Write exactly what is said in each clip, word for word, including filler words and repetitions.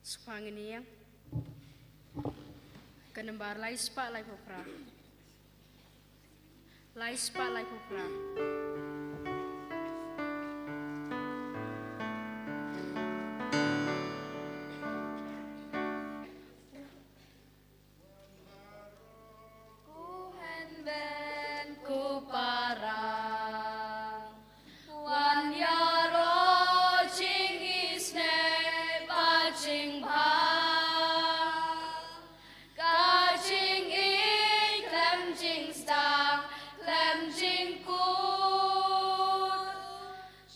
Sngewbha ngin ïeng. Ka nambar lai spah lai phew phra. Lai spah lai phew phra. Ko hynmen ko para, wan ïaroh jingisynei bad jingbha. Ka jingïeit khlem jingsdang khlem jingkut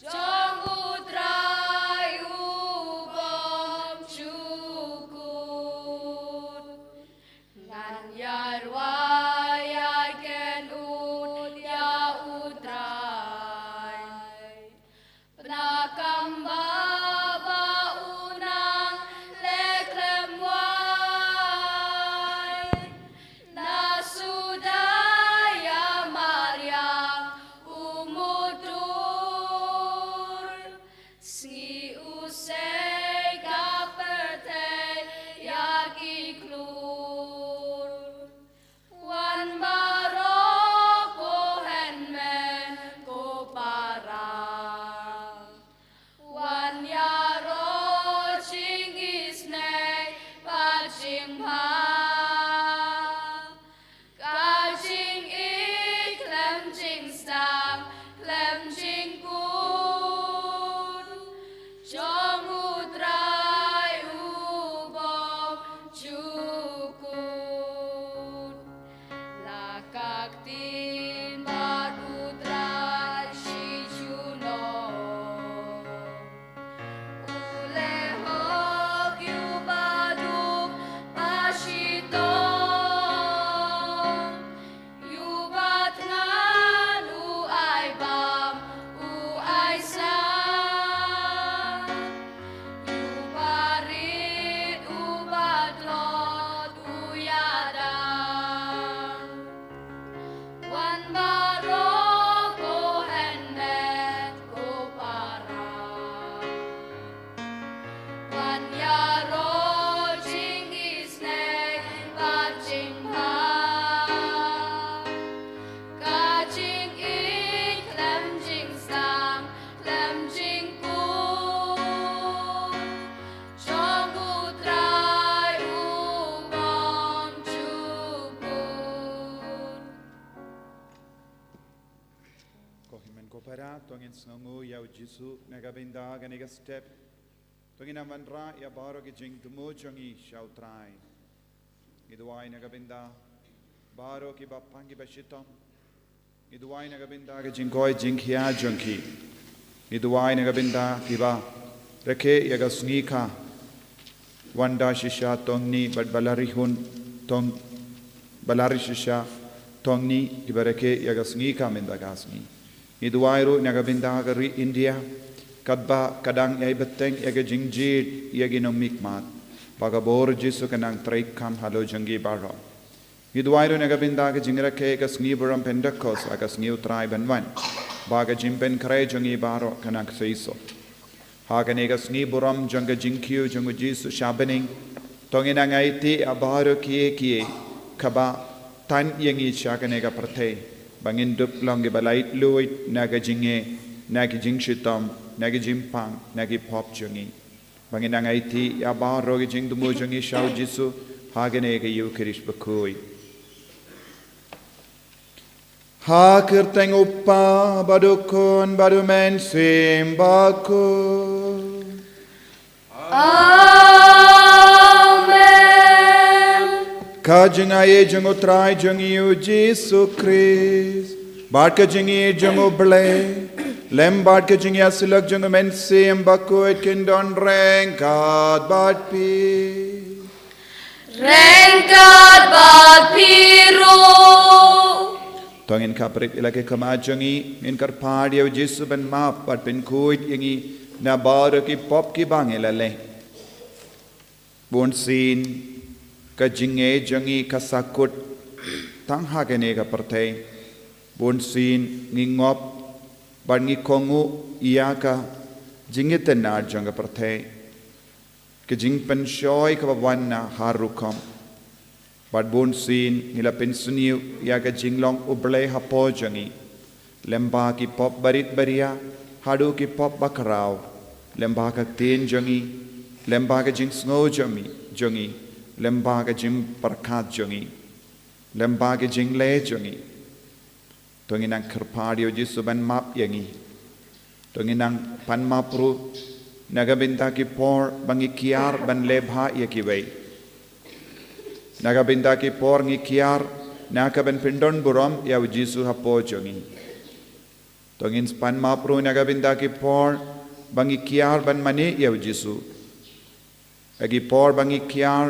jong U Trai u bym ju kut. Ngan ïarwai ïa kynnoh ïa U Trai. Bad na ka bynta ba u nang leh khlem wai, na suda ïa mariang u mutur. Sngi u sei ka pyrthei ïa ki khlur. Wan baroh ko hynmen ko para. Wan ïaroh jingisynei bad jingbha. Ka jingïeit khlem jingsdang khlem jingkut jong U Trai u bym ju kut. La ka ktien bad U Trai shi junom. U leh hok ïa u baduk ba shitom. Ïa u batngan u ai bam u ai san. Ïa u barit u batlot u ïadang. Wan baroh ko hynmen ko para. Wan ïaroh jingisynei bad jingbha. Ka jingïeit khlem jingsdang khlem jingkut jong U Trai u bym ju kut. Ko hynmen ko para, to ngin sngewnguh ïa U Jisu na ka bynta kane ka step. To ngin ïa wanrah ïa baroh ki jingthmu jong ngi sha U Trai. Ngi duwai na ka bynta baroh kiba pang kiba shitom. Ngi duwai na ka bynta ka jingkoit jingkhiah jong ki. Ngi duwai na ka bynta kiba rakhe ïa ka sngi ka. Wanda shisha tong ni bad ba la ri hun tong, ba la ri shisha tong ni kiba rakhe ïa ka sngi ka mynta ka sngi. Ngi duwai ruh na ka bynta ka ri India, katba ka dang ïai bteng ïa ka jingjied ïa ki nongmihkhmat. Ba ka bor Jisu kan nang treikam halor jong ki baroh. Ngi duwai ruh na ka bynta ka jingrakhe ka sngi burom Pentekost, ha ka sngi U Trai ban wan. Ba ka jingpynkhreh jong ngi baroh kan nang seisoh. Ha kane ka sngi burom jong ka jingkiew jong U Jisu sha bneng. To ngin nang aiti ïa baroh kiei kiei kiba tan ïa ngi sha kane ka pyrthei. Ba ngin dup long kiba laitluid na ka jingeh, na ki jingshitom, na ki jingpang, na ki pop jong ngi. Ba ngin nang aiti ïa baroh ki jingthmu jong ngi sha U Jisu ha kane ka Ïukharist bakhuid. Ha ka kyrteng U Kpa bad U Khun bad U Mynsiem Bakhuid. Amen. Ka jingaiei jong U Trai jong ngi U Jisu Khrist bad ka jingïeit jong U Blei lem bad ka jingïasyllok jong U Mynsiem Bakhuid kin don ryngkat bad phi. Ryngkat bad phi ruh. To ngin khaprit ïa la ki khmat jong ngi, ngin kyrpad ïa U Jisu ban map bad pynkhuid ïa ngi na baroh ki pop kiba ngi la leh. Bunsien ka jingngeit jong ngi ka sakut tang ha kane ka pyrthei. Bunsien ngi ngop bad ngi kohnguh ïa ka jingitynnad jong ka pyrthei. ka jingpynshoi kaba wan na ha rukom. Bad bun sien ngi la pynsniew ïa ka jinglong U Blei hapoh jong ngi, lyngba ki pop barit baria haduh ki pop bakhraw, lyngba ka ktien jong ngi, lyngba ka jingsngew jong ngi, jong ngi, lyngba ka jingpyrkhat jong ngi, lyngba ka jingleh jong ngi. To ngin nang kyrpad ïa U Jisu ban map ïa ngi. To ngin nang pan map ruh na ka bynta ki por ba ngi kiar ban leh bha ïa kiwei, na ka bynta ki por ngi kiar na ka ban pyndon burom ïa U Jisu hapoh jong ngi. To ngin pan map ruh na ka bynta ki por ba ngi kiar ban mane ïa U Jisu, ha ki por ba ngi kiar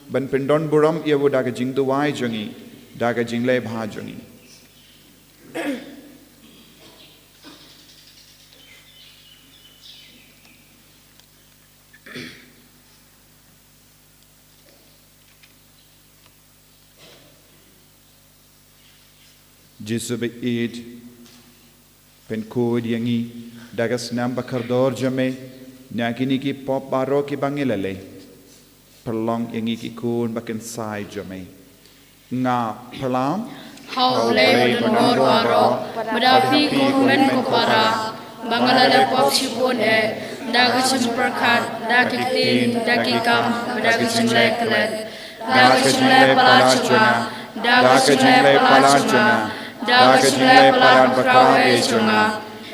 ban pyndon burom ïa u da ka jingduwai jong ngi, da ka jingleh bha jong ngi. Jisu ba ïeit, pynkhuid ïa ngi da ka snam ba kordor jong me na kine ki pop baroh kiba ngi la leh. Pynlong ïa ngi ki khun ba kynsai jong me. Nga pyrshang ha U Blei ba donbor baroh, bad ha phi ko hynmen ko para, ba nga la leh pop shibun eh, da ka jingpyrkhat, da ka ktien, da ki kam, bad da ka jingleh klet, da ka jingleh palat jong nga, da ka jingleh palat jong nga, da ka jingleh palat bakhraw eh jong nga.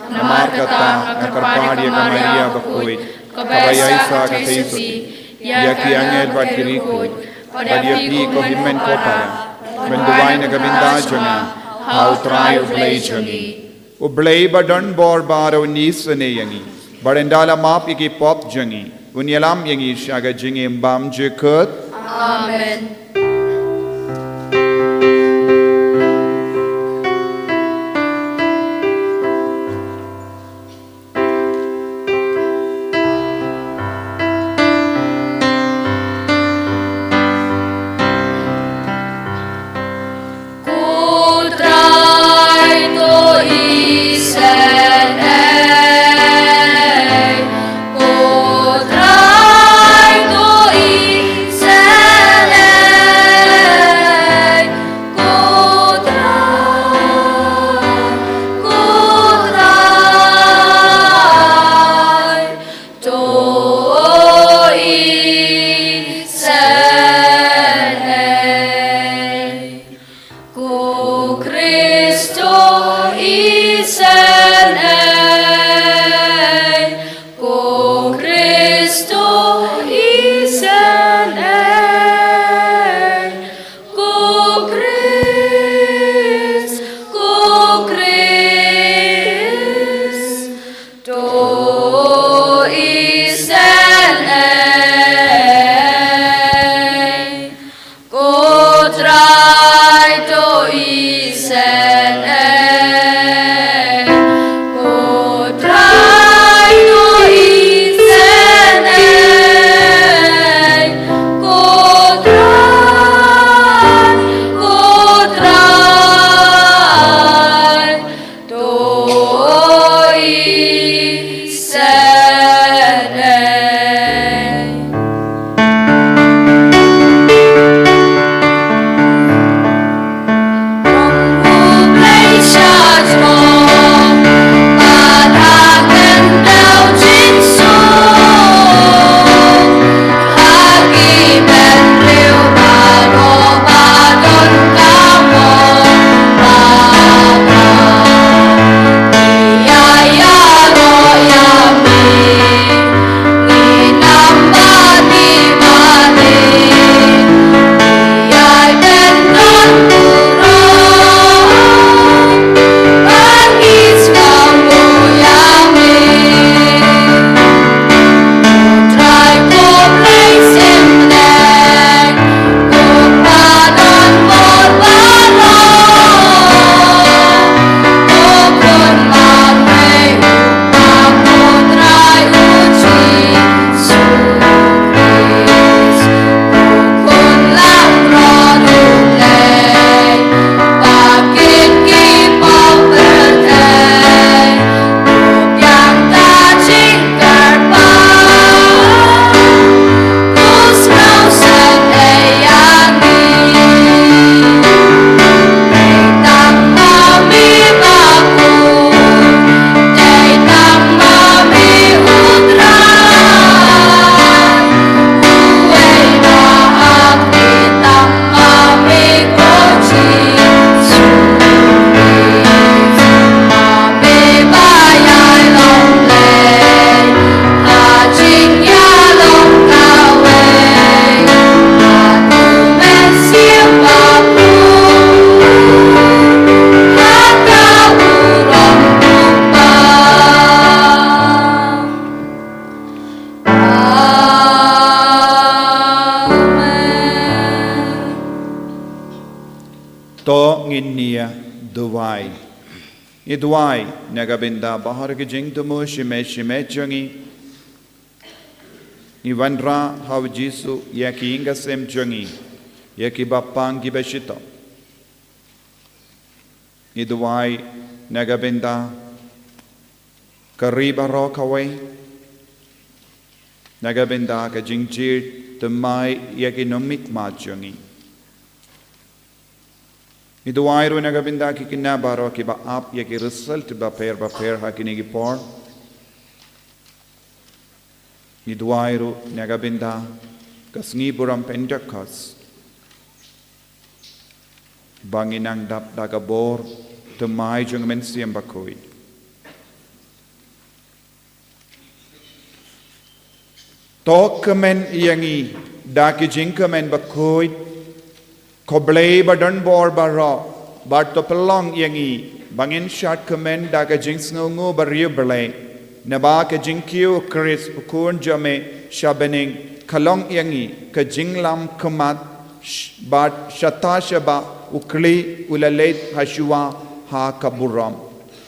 Namar kata nga kyrpad ïa ka Maria bakhuid, kaba ïaishah ka Khrist, ïa ki angel bad ki riewkhuid, bad ïa phi ko hynmen ko para, ban duwai na ka bynta jong nga ha U Trai U Blei jong ngi. U Blei ba donbor baroh un isynei ïa ngi, bad un da la map ïa ki pop jong ngi, un ïalam ïa ngi sha ka jingim bymjukut. Amen. Ko Trai to isynei, ko Trai to isynei. Ngi duwai na ka bynta baroh ki jingthmu shimet shimet jong ngi. Ngi wanrah ha u Jisu ïa ki ïing ki sem jong ngi, ïa ki bapang ki bashitom. Ngi duwai na ka bynta ka ri baroh kawei, na ka bynta ka jingjia thymmai ïa ki nongmihkhmat jong ngi. Ngi duwai ruh na ka bynta ki khynnah baroh kiba ap ïa ki result bapher bapher ha kine ki por. Ngi duwai ruh na ka bynta ka sngi burom Pentecost, ba ngin nang dap da ka bor thymmai jong u Mynsiem Bakhuid. To kmen ïa ngi da ki jingkmen bakhuid, ko Blei ba don bor baroh, bad to pynlong ïa ngi ba ngin shad kmen da ka jingsngewnguh bariewblei. Naba ka jingkiew u Khrist u Khun jong me sha bneng ka long ïa ngi ka jinglam khmat, sh-, bad shata shabar u khlieh u la leit ha shuwa ha ka burom.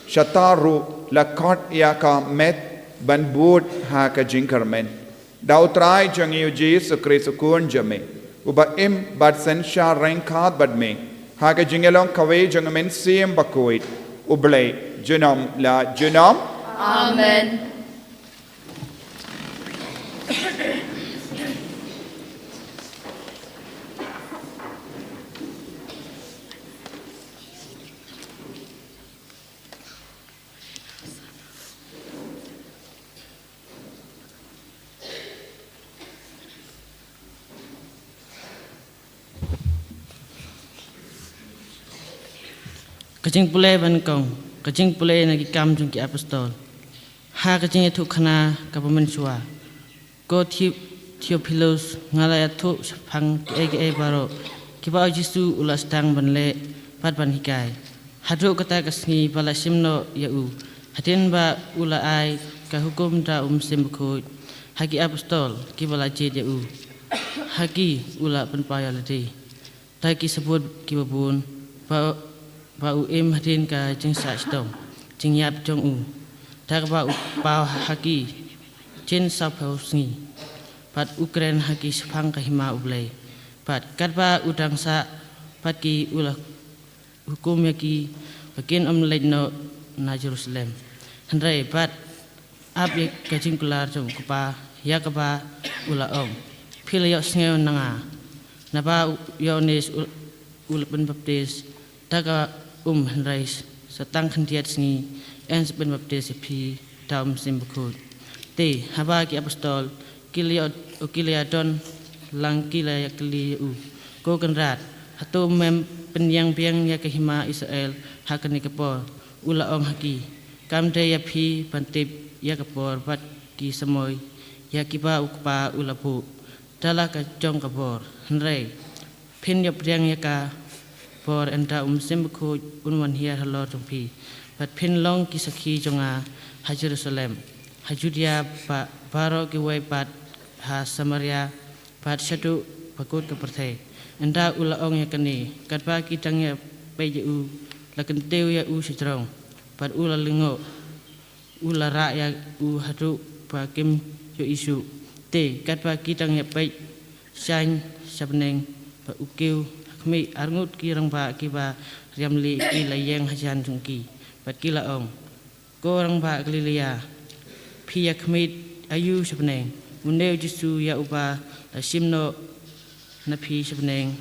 Shata ruh la khot ïa ka met ban bud ha ka jingkyrmen. Da u Trai jong ngi u Jisu Khrist u Khun jong me, uba im bad synshar ryngkat bad me, ha ka jingïalong kawei jong u Mynsiem Bakhuid, u Blei junom la junom. Amen. Ka jingpule ba nyngkong, ka jingpule na ki Kam jong ki Apostol. Ha ka jingïathuhkhana kaba mynshuwa. Ko Thi-, Theophilus, nga la ïathuh shaphang kiei kiei baroh kiba u Jisu u la sdang ban leh bad ban hikai, haduh kata ka sngi ba la shim noh ïa u, hadien ba u la ai ka hukum da u Mynsiem Bakhuid ha ki apostol kiba la jied ïa u. Ha ki u la pynpaw ïa lade da ki sabut kiba bun, ba, ba u im hadien ka jingsah shitom jingïap jong u, da kaba u paw ha ki jin sawphew sngi, bad u kren ha ki shaphang ka hima U Blei. Bad katba u dang sah bad ki, u la hukum ïa ki ba kin ym leit noh na Jerusalem, hynrei bad ap ïa ka jingkular jong u Kpa, ïa kaba u la ong: Phi la ïohsngew na nga, naba u Ïoannis u, u la pynbaptis da ka um, hynrei sa tang khyndiat sngi yn sa pynbaptis ïa phi da u Mynsiem Bakhuid. Te haba ki apostol ki la ïoh, ki la ïadon lang, ki la ïakylli ïa u: Ko Kynrad, hato mem pynïeng biang ïa ka hima Israel ha kane ka por? U la ong ha ki: Kam dei ïa phi ban tip ïa ka por bad ki samoi ïa kiba u Kpa u la buh da la ka jong ka bor, hynrei phin ïoh pdiang ïa ka por ynda u Mynsiem Bakhuid un wan hiar halor jong phi, bad phin long ki sakhi jong nga ha Jerusalem, ha Judia, ba, baroh kiwei pat ha Samaria, bad shaduh ba kut ka pyrthei. Ynda u la ong ïa kane, katba ki dang ïa peit ïa u, la kyntiew ïa u shajrong, bad u la lyngngoh, u la rah ïa u haduh ba kim ïohi shuh. Te katba ki dang ïa peit shaiñ sha bneng, ba u kiew ha khmih, arngut ki rangbah kiba riam lieh ki la ïeng hajan jong ki, bad ki la ong: Ko rangbah Galilea, phi ïa khmih aïu sha bneng? Une u Jisu ïa uba la shim noh na phi sha bneng,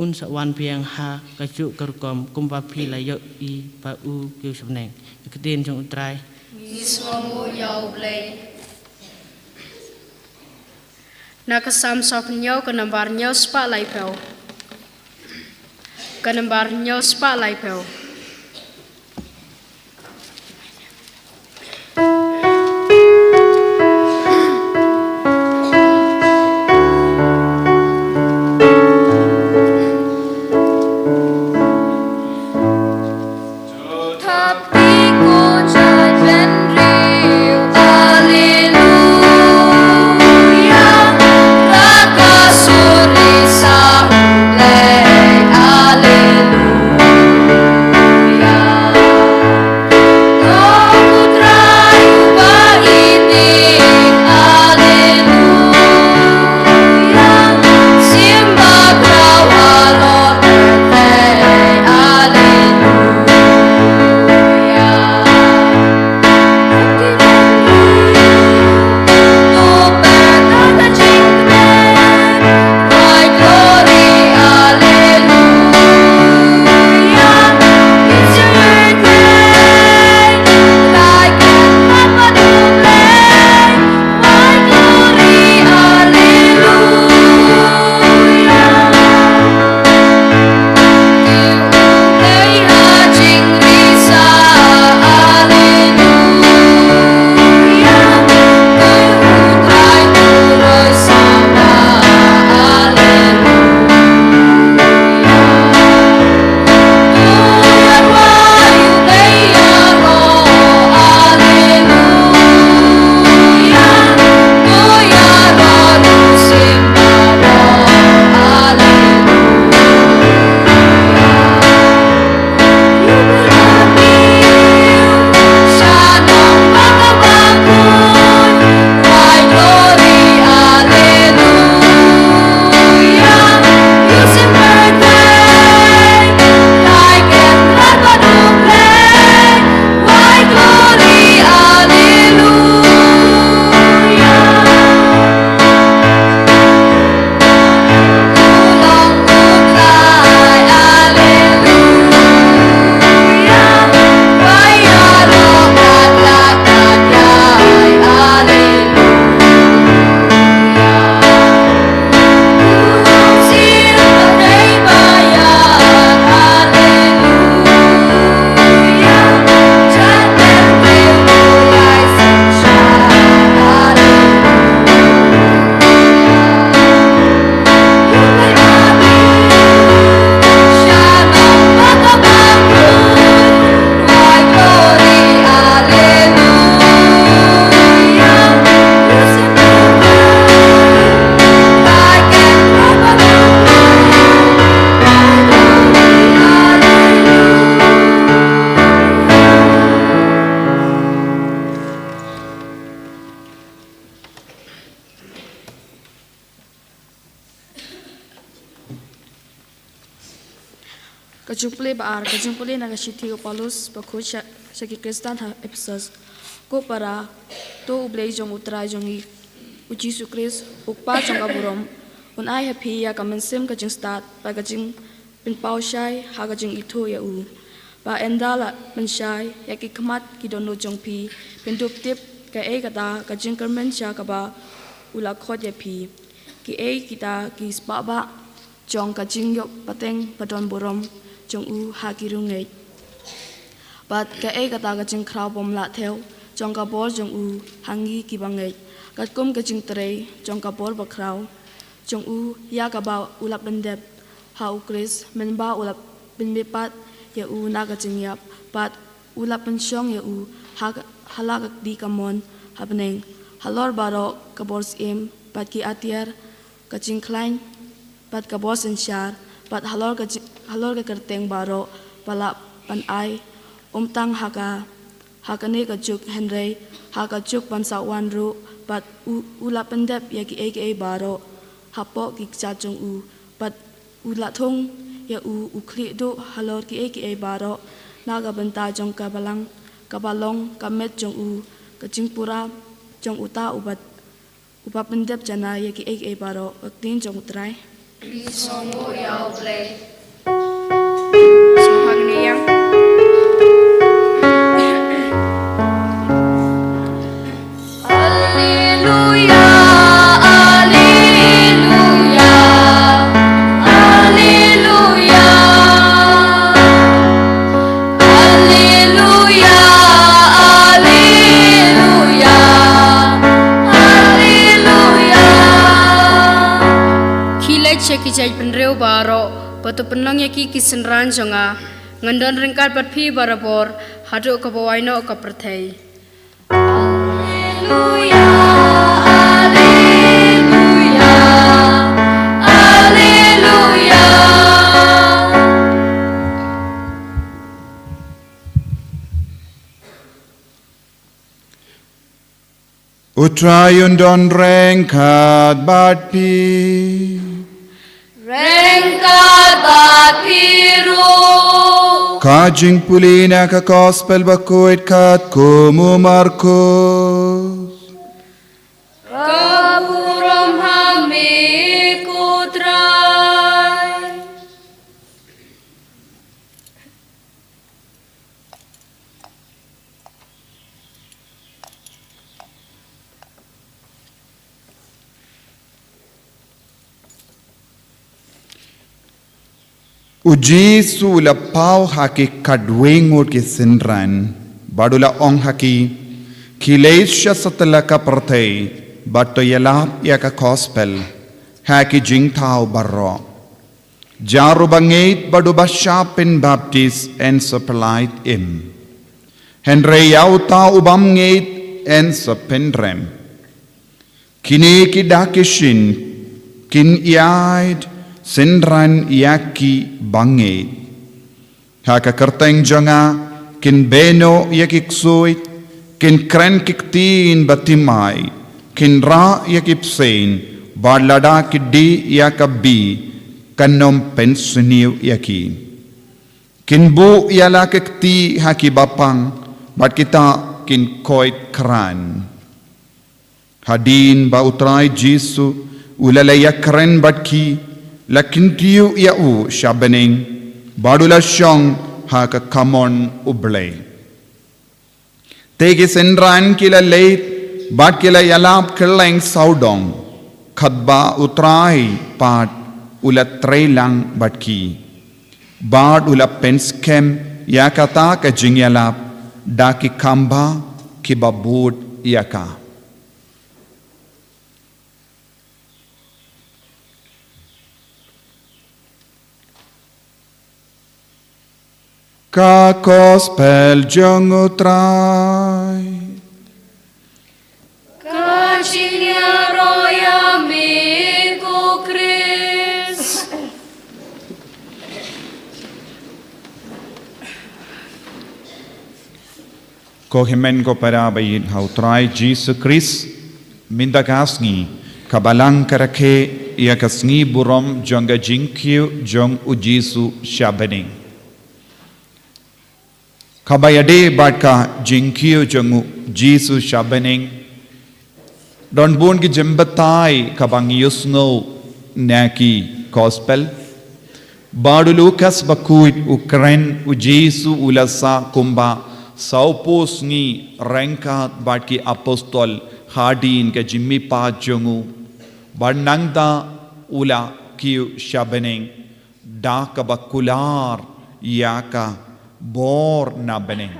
un sa wan biang ha kajuh ka rukom kumba phi la ïohi ba u kiew sha bneng. Ka ktien jong U Trai. Ngi sngewnguh ïa U Blei. Na ka Salm sawphew hynñiew, ka nambar hynñiew spah laiphew. Ka nambar hynñiew spah laiphew. Jingpule ba ar, ka jingpule na ka shithi u Paulus bakhuid sha, sha ki Khristan ha Ephesus. Ko para, to U Blei jong U Trai jong ngi, U Jisu Khrist, U Kpa jong ka burom, un ai ha phi ïa ka mynsiem ka jingstad, bad ka jingpynpaw shai, ha ka jingithuh ïa u. Bad ynda la pynshai ïa ki khmat ki dohnud jong phi, phin dup tip kaei kata ka jingkyrmen sha kaba u la khot ïa phi. Kiei kita ki spah bah jong ka jingïoh pateng ba don burom jong u ha ki riewngeit. Bad kaei kata ka jingkhraw bym lah thew jong ka bor jong u ha ngi kiba ngeit. Katkum ka jingtrei jong ka bor bakhraw jong u ïa kaba u la pyndep ha U Khrist, mynba u la pynmihpat ïa u na ka jingïap, bad u la pynshong ïa u ha, ha la ka kti kamon ha bneng, halor baroh ka bor syiem, bad ki atiar ka jingkhlaiñ, bad ka bor synshar, bad halor ka ji-, halor ka kyrteng baroh ba la ban ai, ym tang ha ka, ha kane ka juk hynrei ha ka juk ban sa wan ruh, bad u, u la pyndep ïa kiei kiei baroh hapoh ki kjat jong u, bad u la thung ïa u, u khlieh duh halor kiei kiei baroh na ka bynta jong ka Balang, kaba long ka met jong u, ka jingpura jong uta uba, uba pyndep janai ïa kiei kiei baroh. Ka ktien jong U Trai. Ki sngewbha ïa U Blei. Sngewbha kane ïa. Alleluia, alleluia, alleluia. Alleluia, alleluia, alleluia. Khie leit sha ki jaitbynriew baroh, bad to pynlong ïa ki ki synran jong nga. Ngan don ryngkat bad phi barabor, haduh kaba wai noh ka pyrthei. Alleluia, alleluia, alleluia. U Trai un don ryngkat bad phi. Ryngkat bad phi ruh. Ka jingpule na ka Gospel bakhuid katkum u Markos. Ka burom ha me ko Trai. U Jisu u la paw ha ki khatwei ngut ki synran, bad u la ong ha ki, khie leit sha satlak ka pyrthei, bad to ïalap ïa ka Gospel ha ki jingthaw baroh. Jar uba ngeit bad uba shah pynbaptis yn sa pyllait im. Hynrei ïa uta u bym ngeit yn sa pynrem. Kine ki dak ki shin kin ïaid synran ïa ki ba ngeit. Ha ka kyrteng jong nga kin beh noh ïa ki ksuid, kin kren ki ktien ba thymmai, kin rah ïa ki bseiñ, bad lada ki dih ïa ka bih, kan ym pynsniew ïa ki. Kin buh ïa la ki kti ha ki ba pang, bad kita kin koit kran. Hadien ba U Trai Jisu u la leit ïakren bad ki, la kyntiew ïa u sha bneng, bad u la shong ha ka kamon U Blei. Te ki synran ki la leit, bad ki la ïalap kylleng sawdong, katba U Trai pat u la trei lang bad ki. Bad u la pynskhem ïa kata ka jingïalap da ki khambha kiba bud ïa ka. Ka Gospel jong U Trai. Ka jingïaroh ïa me ko Khrist. Ko hynmen ko para ba ïeit ha U Trai Jisu Khrist, mynta ka sngi ka Balang ka rakhe ïa ka sngi burom jong ka jingkiew jong U Jisu sha bneng. Haba ïadei bad ka jingkiew jong u Jisu sha bneng, don bun ki jingbatai kaba ngi ïohsngew na ki gospel. Bad u Lukas bakhuid u kren u Jisu u la sah kumba sawphew sngi ryngkat bad ki apostol hadien ka jingmihpat jong u. Bad nangta u la kiew sha bneng da kaba kular ïa ka bor na bneng.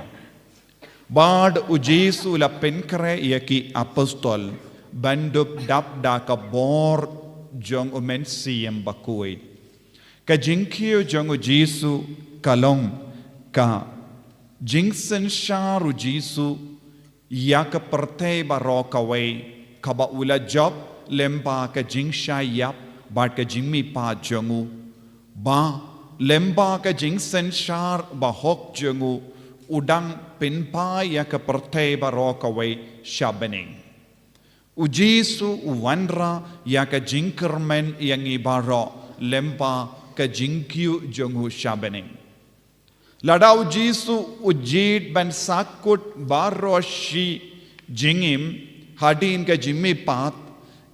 Bad u Jisu u la pynkhreh ïa ki apostol ban dup dap da ka bor jong u Mynsiem Bakhuid. Ka jingkiew jong u Jisu ka long ka jingsynshar u Jisu ïa ka pyrthei baroh kawei, kaba u la jop lyngba ka jingshah ïap bad ka jingmihpat jong u. Ba lyngba ka jingsynshar bahok jong u, u dang pynpaw ïa ka pyrthei baroh kawei sha bneng. U Jisu u wanrah ïa ka jingkyrmen ïa ngi baroh lyngba ka jingkiew jong u sha bneng. Lada u Jisu u jied ban sahkut baroh shi jingim hadien ka jingmihpat,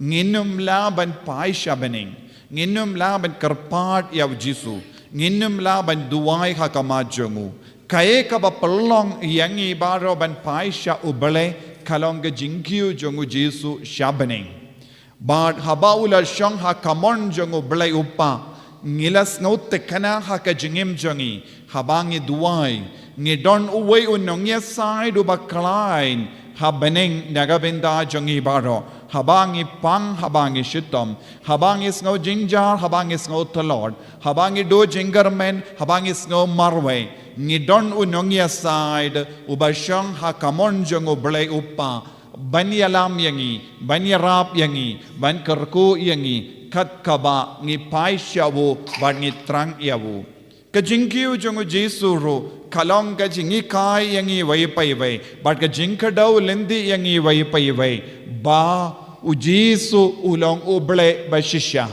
ngin ym lah ban phai sha bneng, ngin ym lah ban kyrpad ïa u Jisu, ngin ym lah ban duwai ha khmat jong u. Kaei kaba pynlong ïa ngi baroh ban phai sha u Blei ka long ka jingkiew jong u Jisu sha bneng. Bad haba u la shong ha kamon jong u Blei u Kpa, ngi la sngewthikna ha ka jingim jong ngi, haba ngi duwai, ngi don uwei u nongïasaid uba khlaiñ ha bneng na ka bynta jong ngi baroh. Haba ngi pang, haba ngi shitom, haba ngi sngew jynjar, haba ngi sngew tlot, haba ngi duh jingkyrmen, haba ngi sngew marwei, ngi don u nongïasaid uba shong ha kamon jong u Blei u Kpa ban ïalam ïa ngi, ban ïarap ïa ngi, ban kyrkhu ïa ngi kat kaba ngi phai sha u bad ngi thrang ïa u. Ka jingkiew jong u Jisu ruh ka long ka jinghikai ïa ngi iwei pa iwei bad ka jingkdew lynti ïa ngi iwei pa iwei ba u Jisu u long u Blei ba shisha.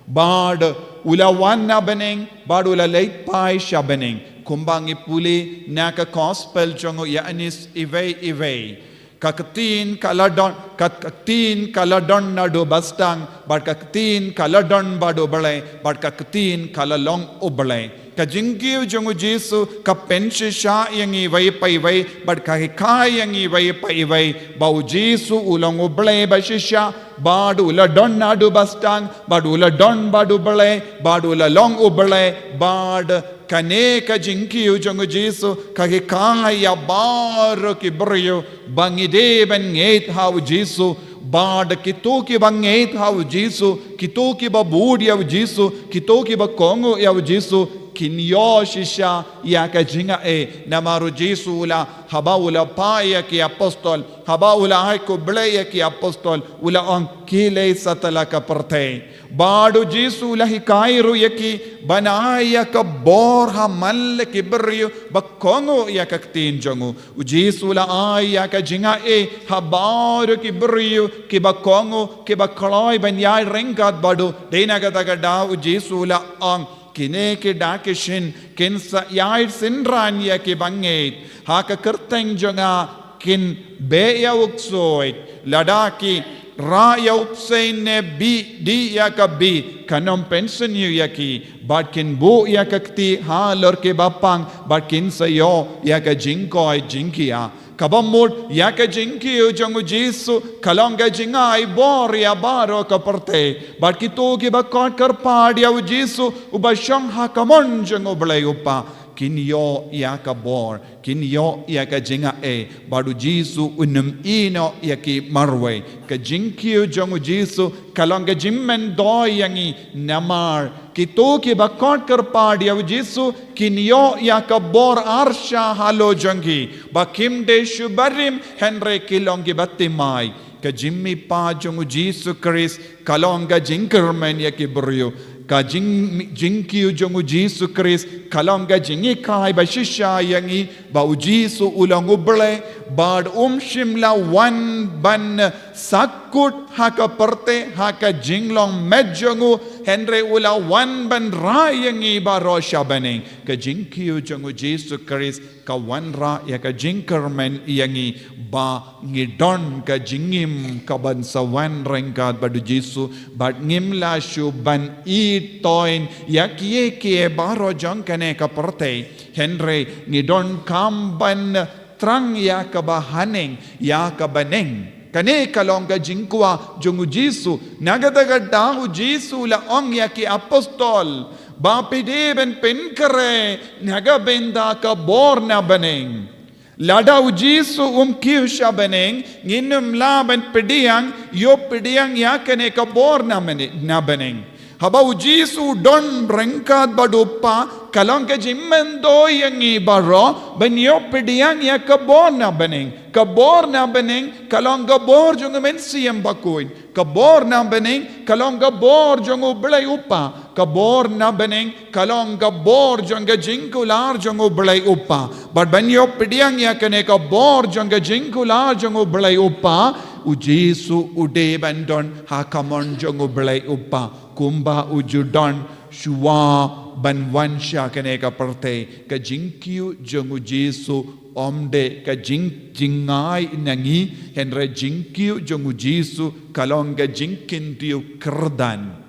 Bad u la wan na bneng bad u la leit phai sha bneng, kumba ngi pule na ka gospel jong u Ïoannis iwei iwei. Ka ktien ka la don, ka ktien ka la don naduh ba sdang, bad ka ktien ka la don bad u Blei, bad ka ktien ka la long u Blei. Ka jingkiew jong u Jisu ka pynshisha ïa ngi iwei pa iwei, bad ka hikai ïa ngi iwei pa iwei ba u Jisu u long u Blei ba shisha, bad u la don naduh ba sdang, bad u la don bad u Blei, bad u la long u Blei, bad kane ka jingkiew jong u Jisu ka hikai ïa baroh ki briew ba ngi dei ban ngeit ha u Jisu. Bad kito kiba ngeit ha u Jisu, kito kiba bud ïa u Jisu, kito kiba kohnguh ïa u Jisu kin ïoh shisha ïa ka jingaiei. Namar u Jisu u la, haba u la phah ïa ki apostol, haba u la ai khublei ïa ki apostol, u la ong, khie leit satlak ka pyrthei. Bad u Jisu u la hikai ruh ïa ki ban ai ïa ka bor ha man la ki briew ba kohnguh ïa ka ktien jong u. U Jisu u la ai ïa ka jingaiei ha baroh ki briew kiba kohnguh, kiba kloi ban ïaid ryngkat bad u. Dei na kata ka daw u Jisu u la ong, kine ki da ki shin kin sa ïaid synran ïa kiba ngeit. Ha ka kyrteng jong nga kin beh ïa u ksuid, lada ki rah ïa u bseiñ ne bih dih ïa ka bih, kan ym pynsniew ïa ki, bad kin buh ïa ka kti halor kiba pang, bad kin sa ïoh ïa ka jingkoit jingkhiah. Kaba mut ïa ka jingkiew jong u Jisu ka long ka jingai bor ïa baroh ka pyrthei. Bad kito kiba khot kyrpad ïa u Jisu uba shong ha kamon jong u Blei u Kpa, kin ïoh ïa ka bor, kin ïoh ïa ka jingaiei, bad u Jisu un ym ïehnoh ïa ki marwei. Ka jingkiew jong u Jisu ka long ka jingmyntoi ïa ngi, namar kito kiba khot kyrpad ïa u Jisu kin ïoh ïa ka bor arsha halor jong ki, ba kim dei shu barim hynrei ki long kiba thymmai. Ka jingmihpat jong u Jisu Khrist ka long ka jingkyrmen ïa ki briew. Ka jing, jingkiew jong u Jisu Khrist ka long ka jinghikai ba shisha ïa ngi ba u Jisu u long u Blei, bad um shym la wan ban sak kut ha ka pyrthei ha ka jinglong met jong u, hynrei u la wan ban rah ïa ngi baroh sha bneng. Ka jingkiew jong u Jisu Khrist ka wanrah ïa ka jingkyrmen ïa ngi ba ngi don ka jingim kaban sa wan ryngkat bad u Jisu, bad ngim lah shuh ban itoin ïa kiei kiei baroh jong kane ka pyrthei, hynrei ngi donkam ban thrang ïa kaba haneng, ïa ka bneng. Kane ka long ka jingkwah jong u Jisu. Na kata ka daw u Jisu u la ong ïa ki apostol ba phi dei ban pynkhreh na ka bynta ka bor na bneng. Lada u Jisu um kiew sha bneng, ngin ym lah ban pdiang, ïoh pdiang ïa kane ka bor na bneng. Haba u Jisu u don ryngkat bad u Kpa, ka long ka jingmyntoi ïa ngi baroh ban ïoh pdiang ïa ka bor na bneng. Ka bor na bneng ka long ka bor jong u Mynsiem Bakhuid. Ka bor na bneng ka long ka bor jong u Blei u Kpa. Ka bor na bneng ka long ka bor jong ka jingkular jong u Blei u Kpa. Bad ban ïoh pdiang ïa kane ka bor jong ka jingkular jong u Blei u Kpa, u Jisu u dei ban don ha ka mon jong u Blei u Kpa, kumba u ju don shuwa ban wan sha kane ka pyrthei. Ka jingkiew jong u Jisu ym dei ka jing, jingai na ngi, hynrei jingkiew jong u Jisu ka long ka jingkyntiew kyrdan.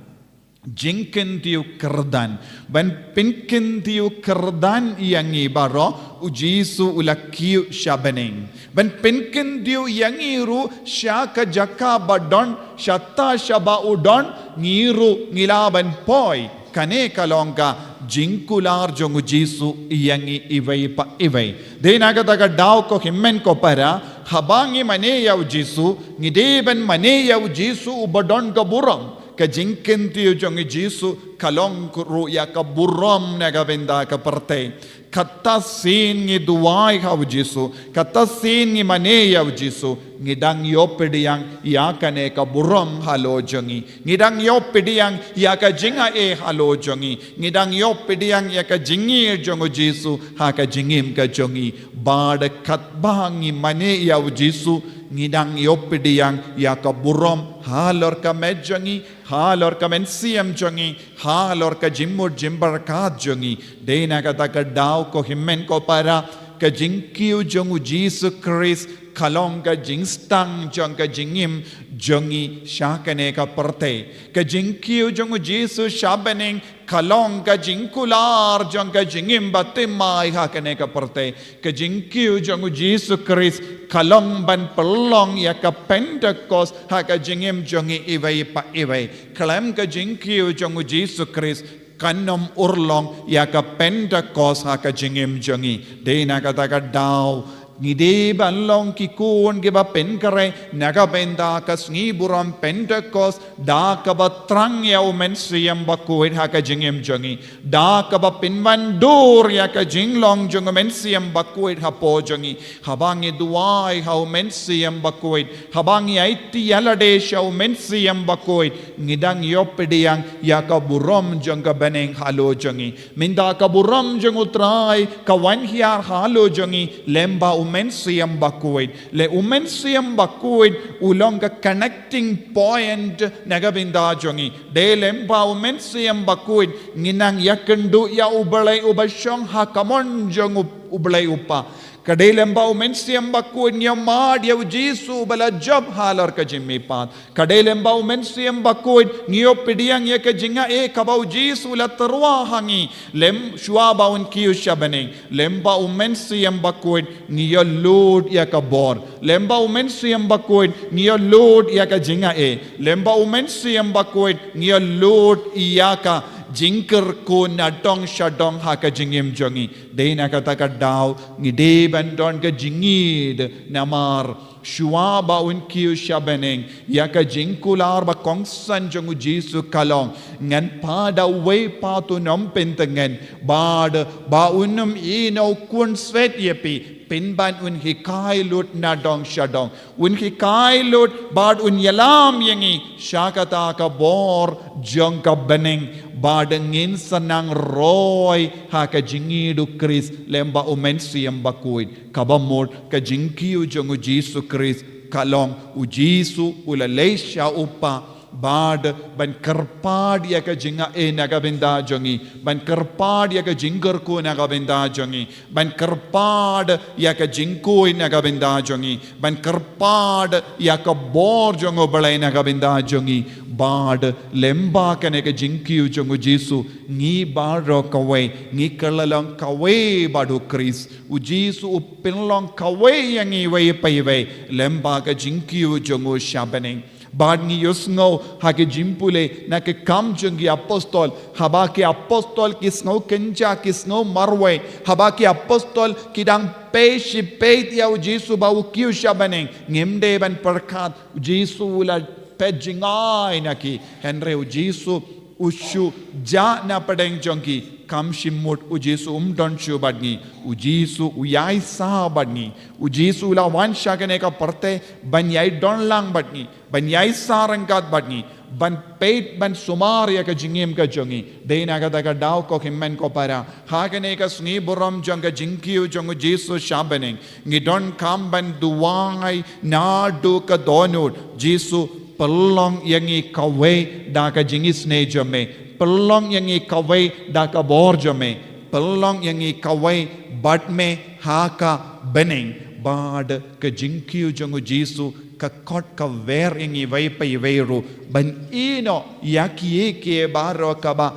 Jingkyntiew kyrdan. Ban pynkyntiew kyrdan ïa ngi baroh, u Jisu u la kiew sha bneng. Ban pynkyntiew ïa ngi ruh sha ka jaka ba don, shata shaba u don, ngi ruh ngi lah ban poi. Kane ka long ka jingkular jong u Jisu ïa ngi iwei pa iwei. Dei na kata ka daw ko hynmen ko para, haba ngi mane ïa u Jisu, ngi dei ban mane ïa u Jisu uba don ka burom. Ka jingkyntiew jong u Jisu ka long ruh ïa ka burom na ka bynta ka pyrthei. Kata sien ngi duwai ha u Jisu, kata sien ngi mane ïa u Jisu, ngi dang ïoh pdiang ïa kane ka burom halor jong ngi. Ngi dang ïoh pdiang ïa ka jingai halor jong ngi. Ngi dang ïoh pdiang ïa ka jingïeit jong u Jisu ha ka jingim ka jong ngi. Bad katba ngi mane ïa u Jisu, ngi dang ïoh pdiang ïa ka burom halor ka met jong ngi, halor ka mynsiem jong ngi, halor ka jingmut jingpyrkhat jong ngi. Dei na kata ka daw ko hynmen ko para, ka jingkiew jong u Jisu Khrist ka long ka jingsdang jong ka jingim jong ngi sha kane ka pyrthei. Ka jingkiew jong u Jisu sha bneng ka long ka jingkular jong ka jingim bathymmai ha kane ka pyrthei. Ka jingkiew jong u Jisu Khrist ka long ban pynlong ïa ka Pentekost ha ka jingim jong ngi iwei pa iwei. Khlem ka jingkiew jong u Jisu Khrist kan ym urlong ïa ka Pentekost ha ka jingim jong ngi. Dei na kata ka daw ngi dei ban long ki khun kiba pynkhreh na ka bynta ka sngi burom Pentekost, da kaba thrang ïa u Mynsiem Bakhuid ha ka jingim jong ngi. Da kaba pynwandur ïa ka jinglong jong u Mynsiem Bakhuid hapoh jong ngi. Haba ngi duwai ha u Mynsiem Bakhuid, haba ngi aiti ïalade sha u Mynsiem Bakhuid, ngi dang ïoh pdiang ïa ka burom jong ka bneng halor jong ngi. Mynta ka burom jong u Trai ka wan hiar halor jong ngi lem bad u Mynsiem Bakhuid. Leh u Mynsiem Bakhuid u long ka connecting point na ka bynta jong ngi. Dei lem bad u Mynsiem Bakhuid ngi nang ïakynduh ïa u Blei uba shong ha ka mon jong u, u Blei u Kpa. Ka dei lem bad u Mynsiem Bakhuid ngi ïamad ïa u Jisu uba la jop halor ka jingmihpat. Ka dei lem bad u Mynsiem Bakhuid ngi ïoh pdiang ïa ka jingai kaba u Jisu u la tyrwa ha ngi lem shuwa ba un kiew sha bneng. Lem bad u Mynsiem Bakhuid ngi ïoh lut ïa ka bor. Lem bad u Mynsiem Bakhuid ngi ïoh lut ïa ka jingai. Lem bad u Mynsiem Bakhuid ngi ïoh lut ïa ka jingkyrkhu na dong sha dong ha ka jingim jong ngi. Dei na kata ka daw ngi dei ban don ka jingïeit namar shuwa ba un kiew sha bneng ïa ka jingkular ba kongsan jong u Jisu ka long, ngan phah da uwei pat un ym pyntngen, bad ba un ym ïehnoh khun swet ïa phi, pynban un hikai lut na dong sha dong. Un hikai lut bad un ïalam ïa ngi sha kata ka bor jong ka bneng, bad ngin sa nang roi ha ka jingïeit u Khrist lem bad u Mynsiem Bakhuid. Kaba mut ka jingkiew jong u Jisu Khrist Ka long u Jisu u la leit sha u Kpa bad ban kyrpad ïa ka jingaiei na ka bynta jong ngi, ban kyrpad ïa ka jingkyrkhu na ka bynta jong ngi, ban kyrpad ïa ka jingkhuid na ka bynta jong ngi, ban kyrpad ïa ka bor jong u Blei na ka bynta jong ngi. Bad lyngba kane ka jingkiew jong u Jisu, ngi baroh kawei ngi kylla long kawei bad u Khrist. U Jisu u pynlong kawei ïa ngi iwei pa iwei lyngba ka jingkiew jong u sha bneng. Bad ngi ïohsngew ha ki jingpule na ki Kam jong ki Apostol, haba ki apostol ki sngew kynja, ki sngew marwei, haba ki apostol ki dang peit shi peit ïa u Jisu ba u kiew sha bneng, ngim dei ban pyrkhat u Jisu u la peit jngai na ki. Hynrei u Jisu u shu jah na pdeng jong ki. Kam shym mut u Jisu um don shuh bad ngi. U Jisu u ïaisah bad ngi. U Jisu u la wan sha kane ka pyrthei ban ïai don lang bad ngi, ban ïaisah ryngkat bad ngi, ban peit, ban sumar ïa ka jingim ka jong ngi. Dei na kata ka daw, ko hynmen ko para, ha kane ka sngi burom jong ka jingkiew jong u Jisu sha bneng, ngi donkam ban duwai naduh ka dohnud: Jisu, pynlong ïa ngi kawei da ka jingisynei jong me, pynlong ïa ngi kawei da ka bor jong me, pynlong ïa ngi kawei bad me ha ka bneng. Bad ka jingkiew jong u Jisu ka khot ka wer ïa ngi iwei pa iwei ruh ban ïehnoh ïa kiei kiei baroh kaba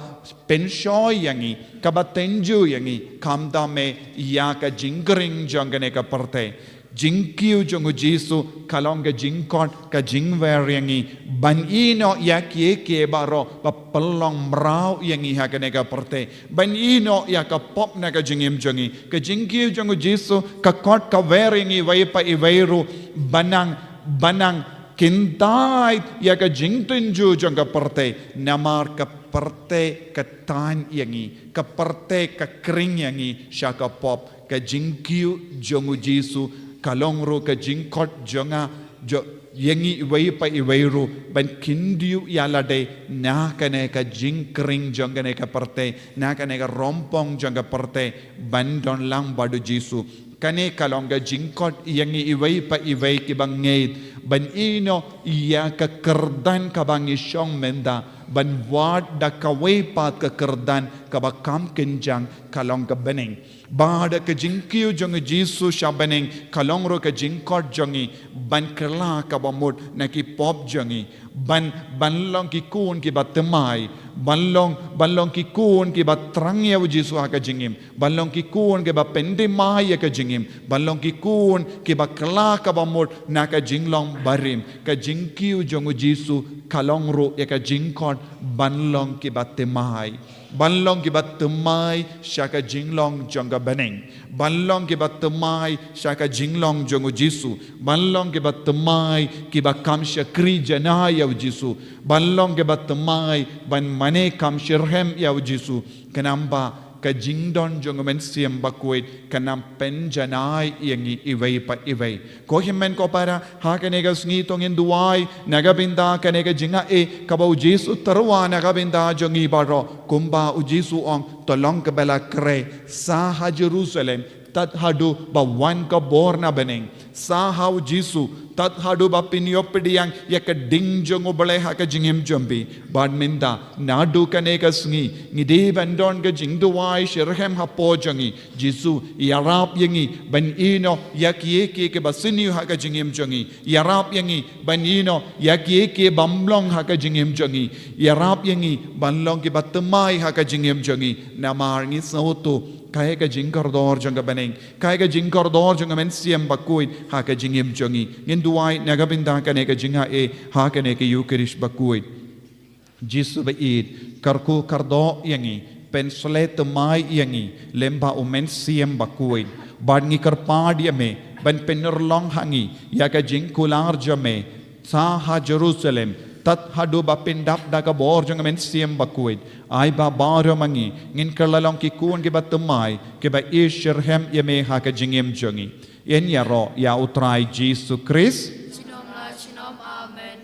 pynshoi ïa ngi, kaba tynjuh ïa ngi, khamtam eh ïa ka jingkring jong kane ka pyrthei. Jingkiew jong u Jisu ka long ka jingkhot, ka jingwer ïa ngi ban ïehnoh ïa kiei kiei baroh ba pynlong mraw ïa ngi ha kane ka pyrthei, ban ïehnoh ïa ka pop na ka jingim jong ngi. Ka jingkiew jong u Jisu ka khot ka wer ïa ngi iwei pa iwei ruh ban nang, ban nang kyntait ïa ka jingtynjuh jong ka pyrthei, namar ka pyrthei ka tan ïa ngi, ka pyrthei ka kring ïa ngi sha ka pop. Ka jingkiew jong u Jisu ka long ruh ka jingkhot jong nga, jong, ïa ngi iwei pa iwei ruh ban kyntiew ïa lade na kane ka jingkring jong kane ka pyrthei, na kane ka rympong jong ka pyrthei, ban don lang bad u Jisu. Kane ka long ka jingkhot ïa ngi iwei pa iwei kiba ngeit ban ïehnoh ïa ka kyrdan kaba ngi shong mynta, ban wad da kawei pat ka kyrdan kaba kham kynjang, ka long ka bneng. Bad ka jingkiew jong u Jisu sha bneng ka long ruh ka jingkhot jong ngi ban kylla kaba mut na ki pop jong ngi, ban, ban long ki khun kiba thymmai, ban long, ban long ki khun kiba thrang ïa u Jisu ha ka jingim, ban long ki khun kiba pynthymmai ïa ka jingim, ban long ki khun kiba kylla kaba mut na ka jinglong barim. Ka jingkiew jong u Jisu ka long ruh ïa ka jingkhot ban long kiba thymmai, ban long kiba thymmai sha ka jinglong jong ka bneng, ban long kiba thymmai sha ka jinglong jong u Jisu, ban long kiba thymmai kiba kham shakri janai ïa u Jisu, ban long kiba thymmai ban mane kham shitrhem ïa u Jisu. Khnang ba ka jingdon jong u Mynsiem Bakhuid kan nang pynjanai ïa ngi iwei pa iwei. Ko hynmen ko para, ha kane ka sngi to ngin duwai na ka bynta kane ka jingaiei kaba u Jisu u tyrwa na ka bynta jong ngi baroh. Kumba u Jisu u ong, to long kaba la khreh, sa ha Jerusalem tad haduh ba wan ka bor na bneng. Sa ha u Jisu tad haduh ba phin ïoh pdiang ïa ka ding jong u Blei ha ka jingim jong phi. Bad mynta naduh kane ka sngi ngi dei ban don ka jingduwai shitrhem hapoh jong ngi. Jisu, ïarap ïa ngi ban ïehnoh ïa kiei kiei kiba sniew ha ka jingim jong ngi. Ïarap ïa ngi ban ïehnoh ïa kiei kiei bym long ha ka jingim jong ngi. Ïarap ïa ngi ban long kiba thymmai ha ka jingim jong ngi. Namar ngi sngewthuh kaei ka jingkordor jong ka bneng, kaei ka jingkordor jong ka Mynsiem Bakhuid ha ka jingim jong ngi. Ngin duwai na ka bynta kane ka jingaiei ha kane ka Eukharist bakhuid. Jisu ba ïeit, kyrkhu kyrdoh ïa ngi, pynshlei thymmai ïa ngi lyngba u Mynsiem Bakhuid. Bad ngi kyrpad ïa me ban pynurlong ha ngi ïa ka jingkular jong me, sa ha Jerusalem tad haduh ba phin dap da ka bor jong ka Mynsiem Bakhuid. Ai ba baroh ma ngi ngin kylla long ki khun kiba thymmai, kiba ïeit shitrhem ïa me ha ka jingim jong ngi. Ngin ïaroh ïa u Trai Jisu Khrist. Junom la junom. Amen.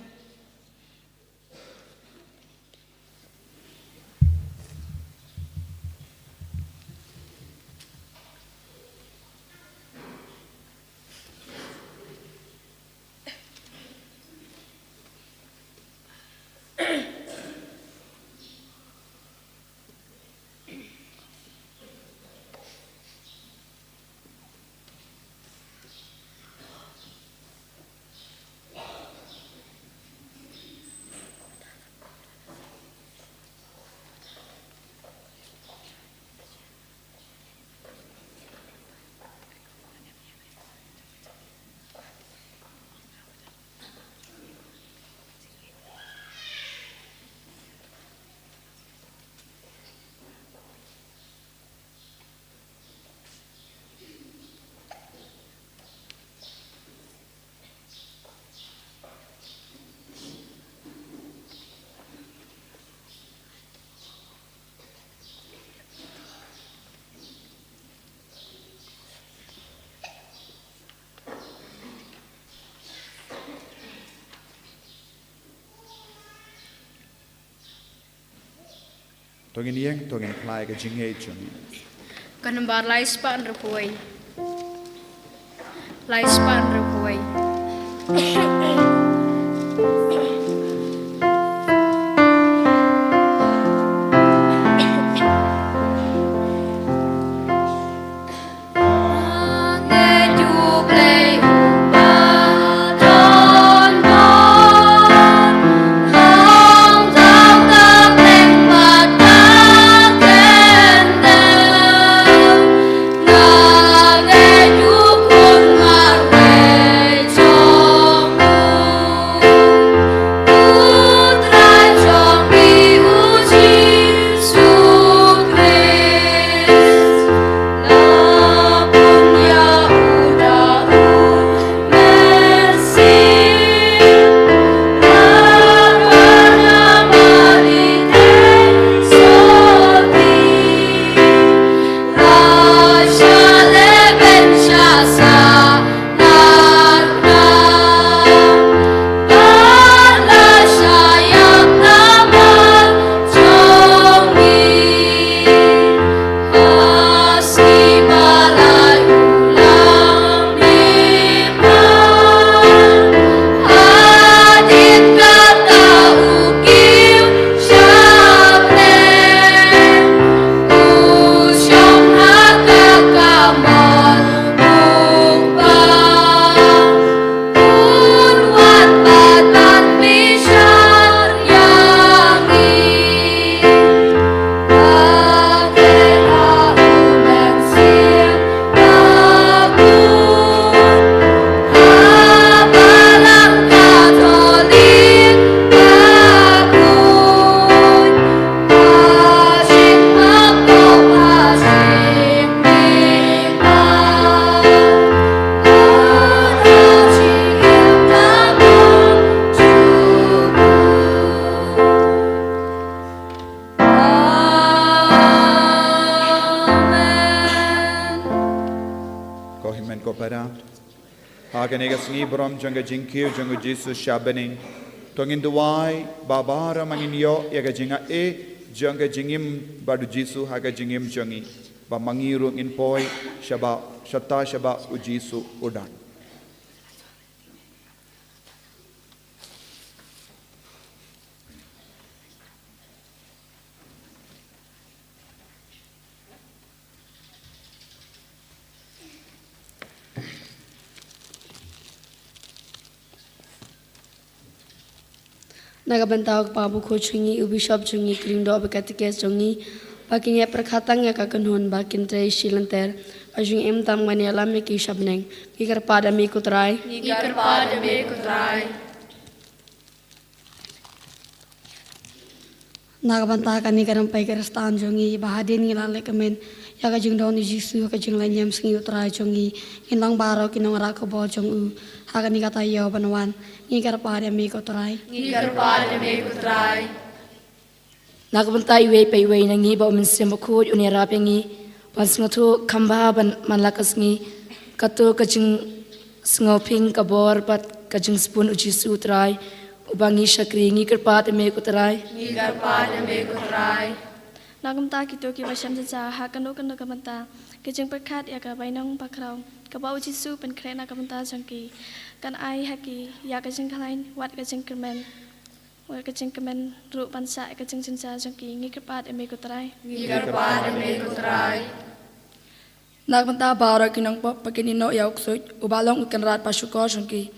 To ngin ïeng, to ngin plie ka jingngeit jong ngi. Ka nombar lai spah hynriewphew wei. Lai spah hynriewphew wei. Ko hynmen ko para. Ha kane ka sngi burom jong ka jingkiew jong u Jisu sha bneng, to ngin duwai ba baroh ma ngin ïoh ïa ka jingaiei jong ka jingim bad u Jisu ha ka jingim jong ngi, ba ma ngi ruh ngin poi shaba, shata shaba u Jisu u don. Na ka bynta u kpa bakhuid jong ngi, u bishop jong ngi, ka ringdoh bad ka katikis jong ngi, ba kin ïa pyrkhat tang ïa ka kynhun ba kin trei shi lynter, ka jingim tam ban ïalam ïa ki sha bneng. Ngi kyrpad ïa me ko Trai. Ngi kyrpad ïa me ko Trai. Na ka bynta kane ka rympei Khristan jong ngi ba hadien ngi la lehkmen ïa ka jingdon u Jisu ha ka jingleit ñiamsngi u Trai jong ngi, ngin long baroh ki nongrah khubor jong u ha kane ka taïew ban wan. Ngi kyrpad ïa me ko Trai. Ngi kyrpad ïa me ko Trai. Na ka bynta iwei pa iwei na ngi ba u Mynsiem Bakhuid un ïarap ïa ngi ban sngewthuh kham bha ban man la ka sngi, kato ka jingsngewphieng ka bor bad ka jingsbun u Jisu u Trai uba ngi shakri. Ngi kyrpad ïa me ko Trai. Ngi kyrpad ïa me ko Trai. Na ka bynta kito kiba shem jynjar ha kano kano ka bynta, ka jingpyrkhat ïa ka bainong bakhraw kaba u Jisu u pynkhreh na ka bynta jong ki, kan ai ha ki ïa ka jingkhlaiñ wat ka jingkyrmen. Wat ka jingkmen ruh ban shah ïa ka jingjynjar jong ki. Ngi kyrpad ïa me ko Trai. Ngi kyrpad ïa me ko Trai. Na ka bynta baroh ki nongpop ba kin ïehnoh ïa u ksuid uba long u kynrad ba shukor jong ki,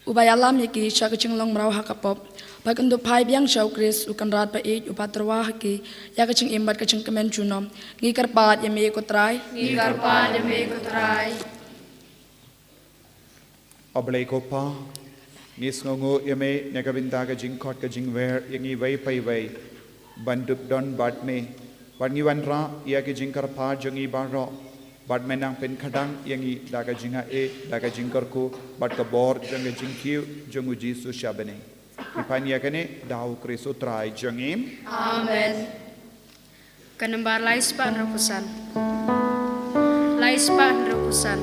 uba ïalam ïa ki sha ka jinglong mraw ha ka pop, ba kin dup phai biang sha u Khrist u kynrad ba ïeit uba tyrwa ha ki ïa ka jingim bad ka jingkmen junom. Ngi kyrpad ïa me ko Trai. Ngi kyrpad ïa me ko Trai. A Blei ko Pa, ngi sngewnguh ïa me na ka bynta ka jingkhot ka jingwer ïa ngi iwei pa iwei ban dup don bad me, bad ngi wanrah ïa ki jingkyrpad jong ngi baroh, bad me nang pynkhadang ïa ngi da ka jingaiei, da ka jingkyrkhu bad ka bor jong ka jingkiew jong u Jisu sha bneng. Ngi pan ïa kane da u Khrist u Trai jong ngi. Amen. Ka nombar lai spah hynriewphew san. Lai spah hynriewphew san.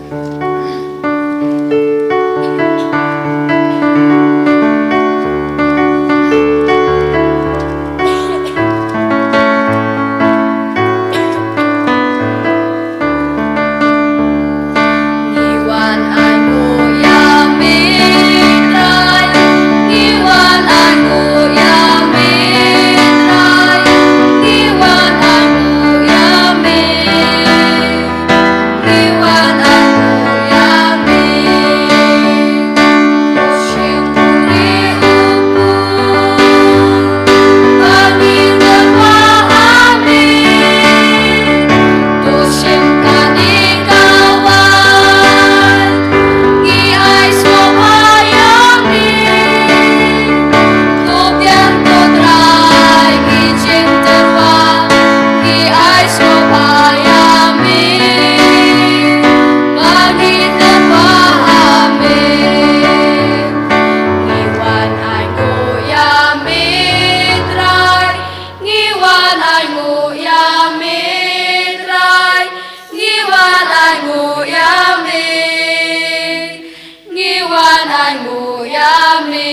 Wan ai nguh ïa me.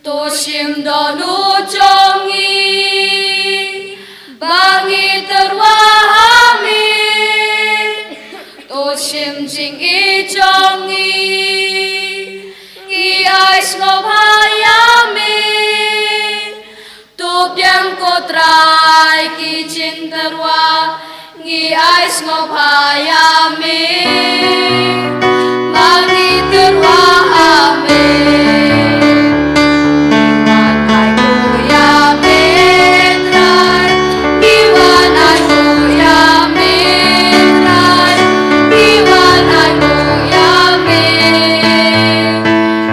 To shim dohnud jong ngi ba ngi tyrwa ha me. To shim jingïeit jong ngi, ngi ai sngewbha ïa me. To biang ko Trai ki jingtyrwa, ngi ai sngewbha ïa me. Ba ngi tyrwa ha me. Ngi wan ai nguh ïa me Trai. Ngi wan ai nguh ïa me Trai. Ngi wan ai nguh ïa me.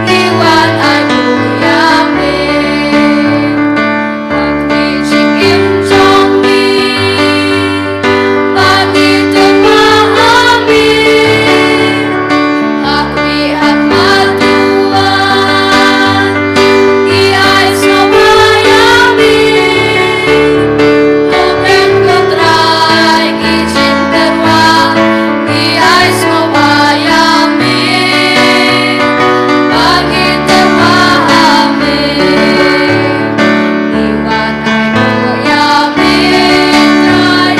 Ngi wan ai nguh ïa me. Ba ngi jingim jong ngi, ba ngi tyrwa ha me. Ha khmih ha khmat to wan, ngi ai sngewbha ïa me. To biang ko Trai ki jingtyrwa, ngi ai sngewbha ïa me. Ba ngi tyrwa ha me. Ngi wan ai nguh ïa me Trai.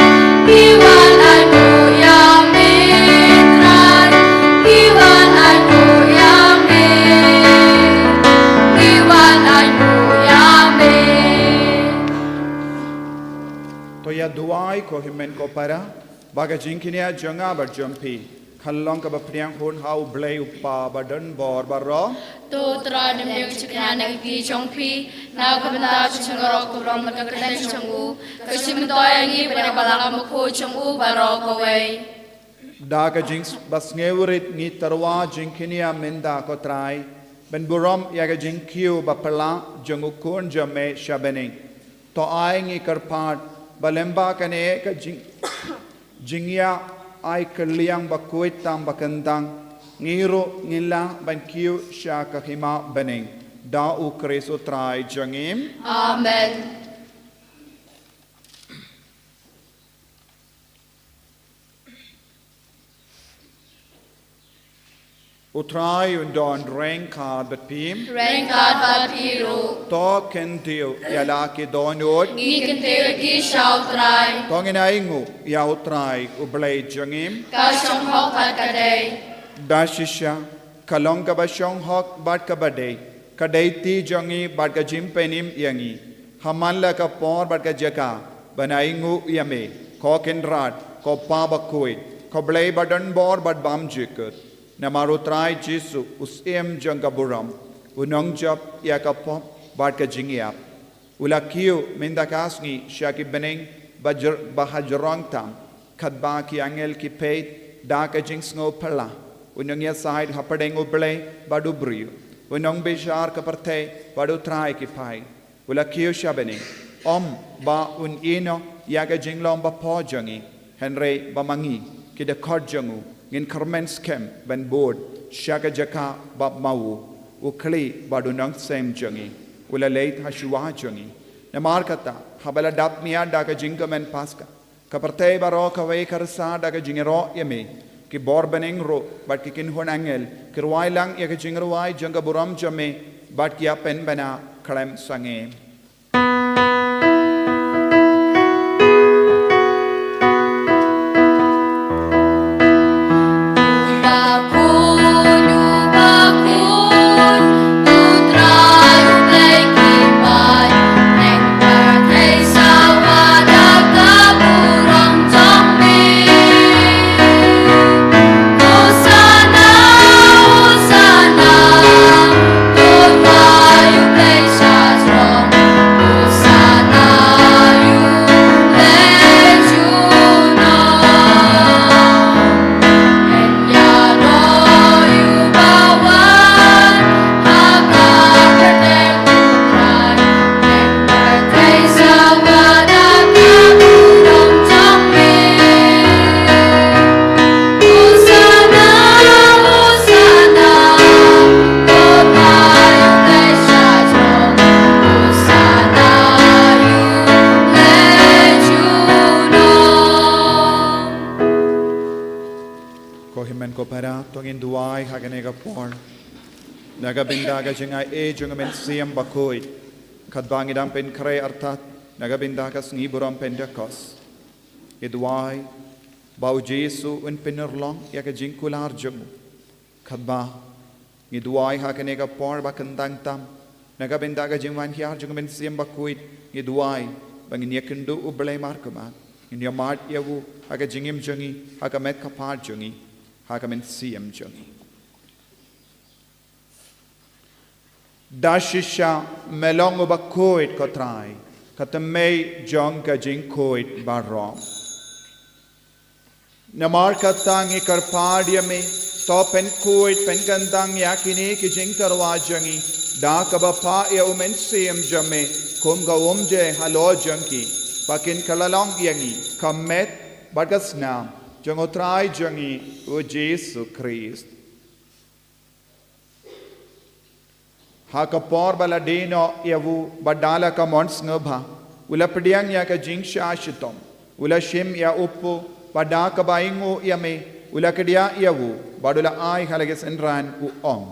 Ngi wan ai nguh ïa me Trai. Ngi wan ai nguh ïa me. Ngi wan ai nguh ïa me. To ïa duwai ko hynmen ko para, ba ka jingkñia jong nga bad jong phi kan long kaba pdiang hun ha U Blei U Kpa badonbor baroh. To Trai, nym ïoh jingkñia na ka kti jong phi, na ka bynta jong ka jingrong ka burom bad ka kyrteng jong u, ka jingmyntoi ïa ngi bad ïa ka balang bakhuid jong u baroh kawei. Da ka jingbasngew rit ngi tyrwa jingkñia mynta ko Trai, ban burom ïa ka jingkiew baphylla jong u Khun jong me sha bneng. To ai ngi kyrpad ba lyngba kane ka jing, jingïa ai kylliang bakhuid tam bakyntang, ngi ruh ngin lah ban kiew sha ka hima bneng. Da U Khrist U Trai jong ngi. Amen. U Trai un don ryngkat bad phi. Ryngkat bad phi ruh. To kyntiew ïa la ki dohnud. Ngi kyntiew ïa ki sha U Trai. To ngin ai nguh ïa U Trai U Blei jong ngi. Ka shong hok bad ka dei. Da shisha ka long kaba shong hok bad kaba dei, ka dei ti jong ngi bad ka jingpynim ïa ngi, ha man la ka por bad ka jaka, ban ai nguh ïa me, ko Kynrad, ko Pa bakhuid, ko Blei badonbor bad bymjukut. Namar U Trai Jisu, u Syiem jong ka burom, u nongjop ïa ka pop bad ka jingïap, u la kiew mynta ka sngi sha ki bneng ba jr-, ba hajrong tam, katba ki angel ki peit da ka jingsngewphylla. U nongïasaid hapdeng U Blei bad u briew, u nongbishar ka pyrthei bad U Trai ki phai. U la kiew sha bneng, ym ba un ïehnoh ïa ka jinglong bapher jong ngi, hynrei ba ma ngi, ki dkhot jong u, ngin kyrmen skhem ban bud sha ka jaka ba ma u, u khlieh bad u nongseng jong ngi, u la leit ha shuwa jong ngi. Namar kata, haba la dap miet da ka jingkmen Paska, ka pyrthei baroh kawei ka rsa da ka jingïaroh ïa me. Ki bor bneng ruh bad ki kynhun angel ki rwai lang ïa ka jingrwai jong ka burom jong me, bad ki ïa pynbna khlem sangeh. Duwai ha kane ka por na ka bynta ka jingai ei jong ka Mynsiem Bakhuid, katba ngi dang pynkhreh artat na ka bynta ka sngi burom Pentekost. Ngi duwai ba U Jisu un pynurlong ïa ka jingkular jong u. Katba ngi duwai ha kane ka por ba kyntang tam na ka bynta ka jingwan hiar jong ka Mynsiem Bakhuid, ngi duwai ba ngin ïakynduh U Blei markhmat, ngin ïamad ïa u ha ka jingim jong ngi, ha ka met ka phad jong ngi, ha ka mynsiem jong ngi. Da shisha me long uba khuid, ko Trai, ka tymmen jong ka jingkhuid baroh. Namar kata ngi kyrpad ïa me, to pynkhuid pynkyntang ïa kine ki jingtyrwa jong ngi da kaba phah ïa U Mynsiem jong me kum ka umje halor jong ki, ba kin kylla long ïa ngi ka met bad ka snam jong U Trai jong ngi U Jisu Khrist. Ha ka por ba la die noh ïa u, bad da la ka mon sngewbha, u la pdiang ïa ka jingshah shitom, u la shim ïa u pud, bad da kaba ainguh ïa me, u la kdiah ïa u, bad u la ai ha la ki synran, u ong: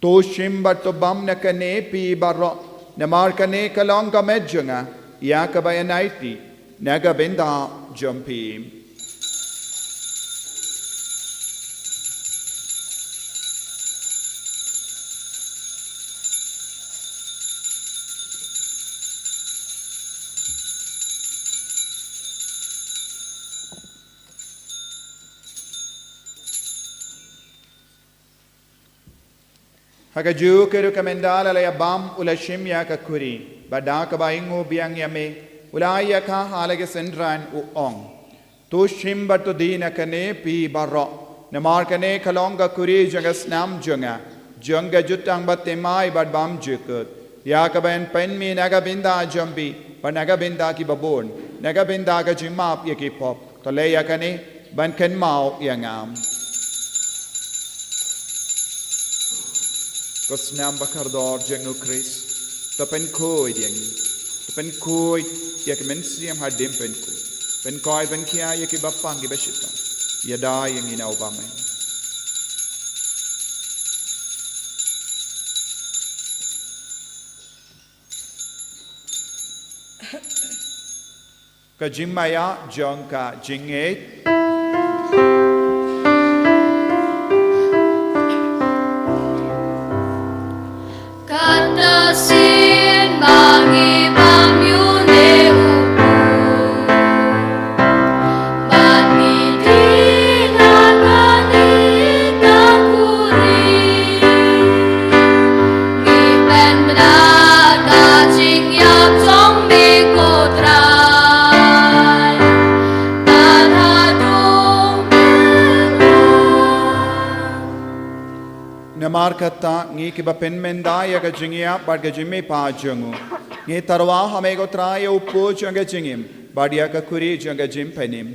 To shim bad to bam na kane phi baroh, namar kane ka long ka met jong nga, ïa kaba ïanaiti na ka bynta jong phi. Ha kajuh ka ruh, ka mynta la la ïa bam, u la shim ïa ka khuri, bad da kaba ainguh biang ïa me, u la ai ïa ka ha la ki synran, u ong: To shim bad to die na kane phi baroh, namar kane ka long ka khuri jong ka snam jong nga, jong ka jutang bad thymmai bad bymjukut, ïa kaba yn pynmih na ka bynta jong phi bad na ka bynta kiba bun, na ka bynta ka jingmap ïa ki pop. To leh ïa kane ban kynmaw ïa nga. Ko snam ba kordor jong U Khrist, to pynkhuid ïa ngi, to pynkhuid ïa ki mynsiem hadien pynkhuid, pynkhuid, pynkhia ïa kiba pang, kiba shitom. Ïada ïa ngi na u bam. Ka jingmaïa jong ka jingngeit. Kata sien ba ngi bam ïa une u pud, bad ngi die na kane ka khuri. Ngi pynbna ka jingïap jong me, ko Trai, bad haduh mynta. Namar kata, ngi kiba pynmynta ïa ka jingïap bad ka jingmihpat jong u, ngi tyrwa ha me, ko Trai, ïa u pud jong ka jingim bad ïa ka khuri jong ka jingpynim.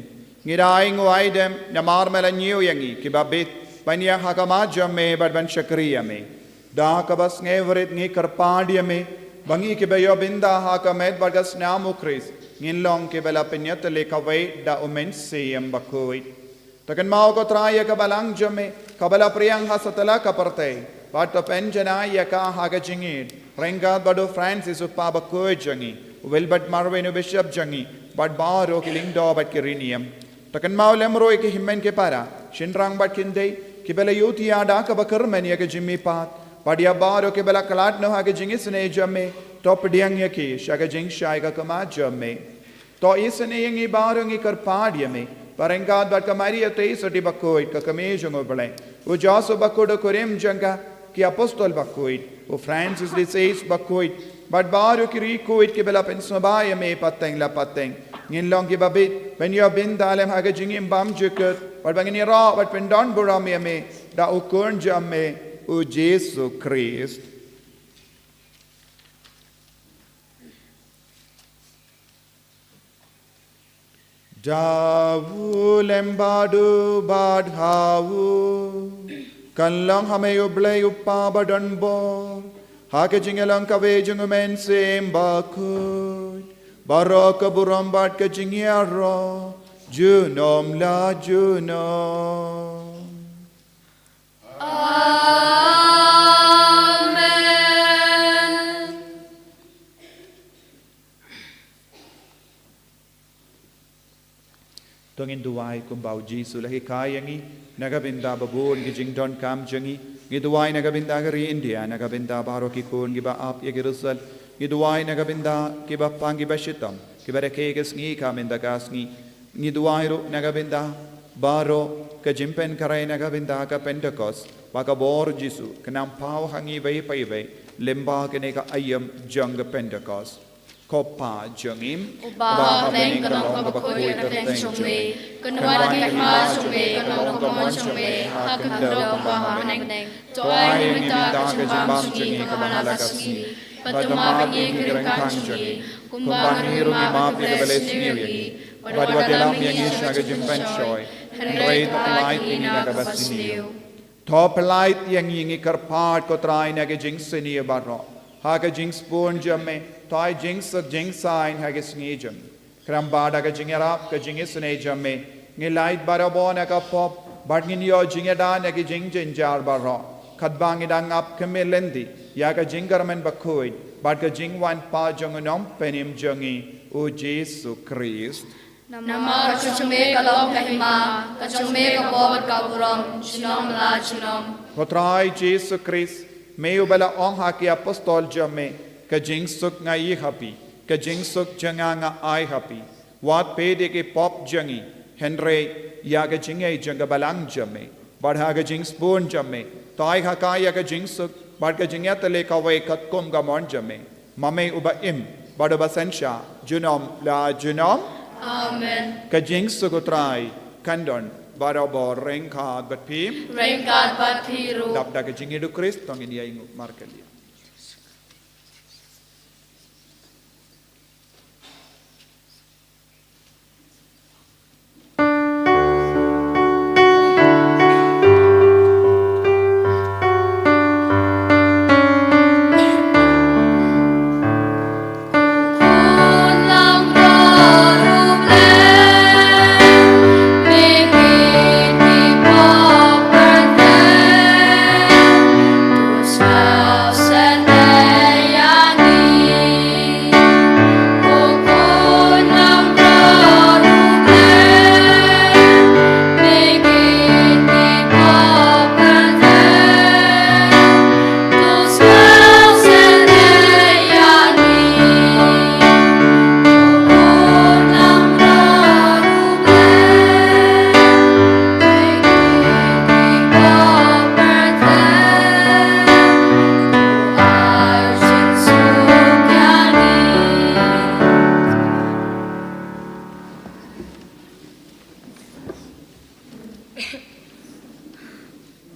Ngi da ainguh aidem namar me la ñiew ïa ngi kiba bit ban ïeng ha khmat jong me bad ban shakri ïa me. Da kaba sngewrit ngi kyrpad ïa me ba ngi kiba ïoh bynta ha ka met bad ka snam U Khrist ngin long kiba la pynïatylli kawei da U Mynsiem Bakhuid. To kynmaw, ko Trai, ïa ka balang jong me kaba la pdiang ha satlak ka pyrthei, bad to pynjanai ïa ka ha ka jingïeit, ryngkat bad u Francis u kpa bakhuid jong ngi, u Wilbert Marwin u bishop jong ngi, bad baroh ki lyngdoh bad ki riewniam. To kynmaw lem ruh ïa ki hynmen ki para, shynrang bad khyndai, kiba la ïohthiah da kaba kyrmen ïa ka jingmihpat, bad ïa baroh kiba la khlad noh ha ka jingisynei jong me, to pdiang ïa ki sha ka jingshai ka khmat jong me. To isynei ïa ngi baroh, ngi kyrpad ïa me, ba ryngkat bad ka Maria Theisotti bakhuid, ka kmie jong U Blei, u Joseph bakhuid, u kurim jong ka, ki apostol bakhuid, u Francis di Sales bakhuid, bad baroh ki riewkhuid kiba la pynsngewbha ïa me pateng la pateng, ngin long kiba bit ban ïoh bynta lem ha ka jingim bymjukut, bad ba ngin ïaroh bad pyndonburom ïa me da u Khun jong me, u Jisu Khrist. Da u lem bad u bad ha u, kan long ha me U Blei U Kpa badonbor, ha ka jingïalong kawei jong U Mynsiem Bakhuid, baroh ka burom bad ka jingïaroh junom la junom. Ngi duwai kumba u Jisu u la hikai ïa ngi, na ka bynta ba bun ki jingdonkam jong ngi. Ngi duwai na ka bynta ka ri India, na ka bynta baroh ki khun kiba ap ïa ki result. Ngi duwai na ka bynta kiba pang kiba shitom, kiba rakhe ka sngi ka mynta ka sngi. Ngi duwai ruh na ka bynta baroh ka jingpynkhreh na ka bynta ka Pentecost, ba ka bor Jisu kan nang paw ha ngi iwei pa iwei lyngba kane ka aïom jong ka Pentecost. Ko Pa jong ngi, uba ha bneng, ka long kaba khuid ka kyrteng jong me, kan wan ka hima jong me, kan long ka mon jong me ha ka khyndew kumba ha bneng. To ai ngi mynta ka jingbam jong ngi kaba ha la ka sngi, bad to map ïa ngi ki ryngkang jong ngi, kumba ngi ruh ngi map ïa kiba leh sniew ïa ngi, bad wat ïalam ïa ngi sha ka jingpynshoi, hynrei to pyllait ïa ngi na kaba sniew. To pyllait ïa ngi, ngi kyrpad ko Trai, na ka jingsniew baroh, ha ka jingsbun jong me, to ai jingsuk jingsaiñ ha ka sngi jong ngi. Khnang ba da ka jingïarap ka jingisynei jong me, ngin lait barabor na ka pop, bad ngin ïoh jingïada na ki jingjynjar baroh, katba ngi dang ap khmih lynti ïa ka jingkyrmen bakhuid bad ka jingwan pat jong u Nongpynim jong ngi, u Jisu Khrist. Namar ka jong me ka long ka hima, ka jong me ka bor bad ka burom, junom la junom. Ko Trai Jisu Khrist, me uba la ong ha ki apostol jong me, ka jingsuk nga ai ha phi, ka jingsuk jong nga nga ai ha phi. Wat peit ïa ki pop jong ngi, hynrei ïa ka jingngeit jong ka balang jong me. Bad ha ka jingsbun jong me, to ai ha ka ïa ka jingsuk bad ka jingïatylli kawei katkum ka mon jong me. Ma me uba im bad uba synshar junom la junom. Amen. Ka jingsuk u Trai kan don barabor ryngkat bad phi. Ryngkat bad phi ruh. Dap da ka jingïeit u Khrist to ngin ïa ïnguh markylliang.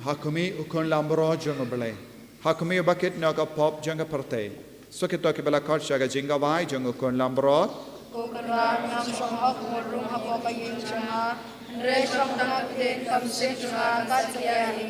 Ha khmih u Khun Langbrot jong U Blei, ha khmih u bakit noh ka pop jong ka pyrthei. Sa kito kiba la khot sha ka jingkawei jong u Khun Langbrot. Ko Kynrad, ngam shong hok ban rung hapoh ka ïing jong nga, hynrei shong tang ha ka ktien ka mynsiem jong nga kat sa ïa hi.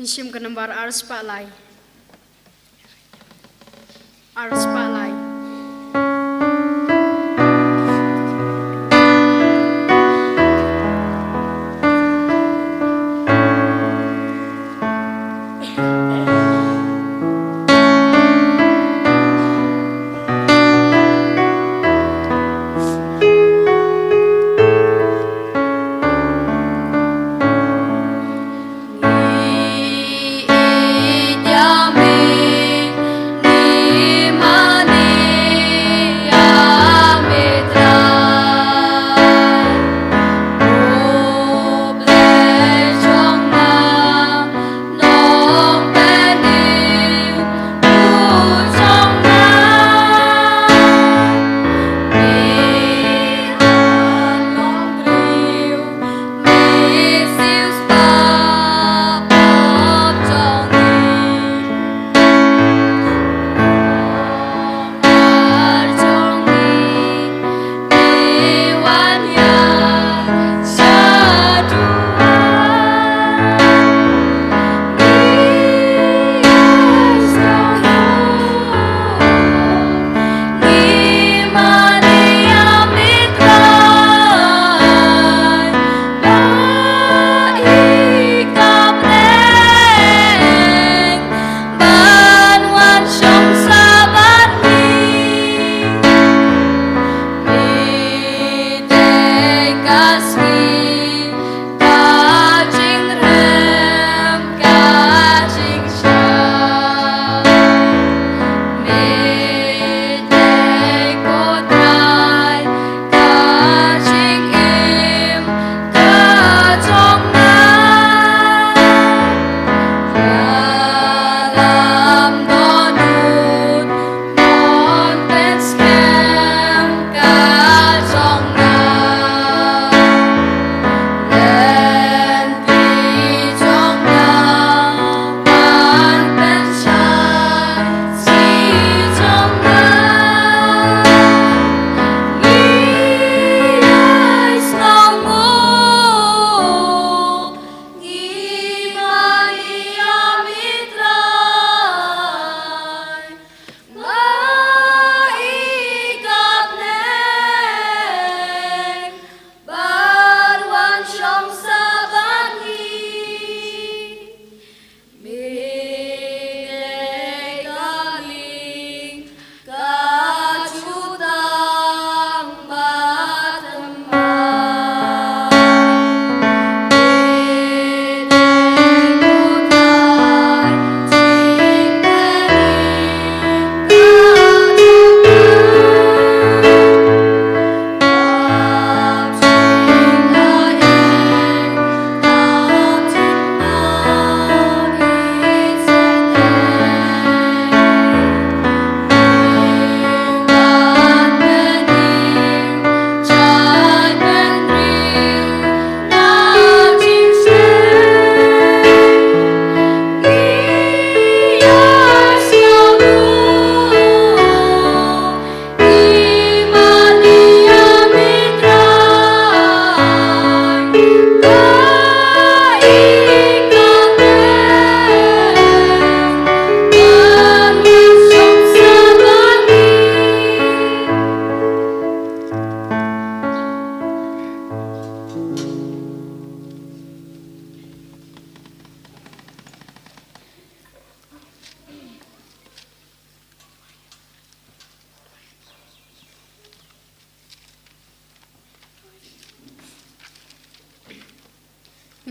Ngi shim ka nambar ar spah lai. Ar spah lai.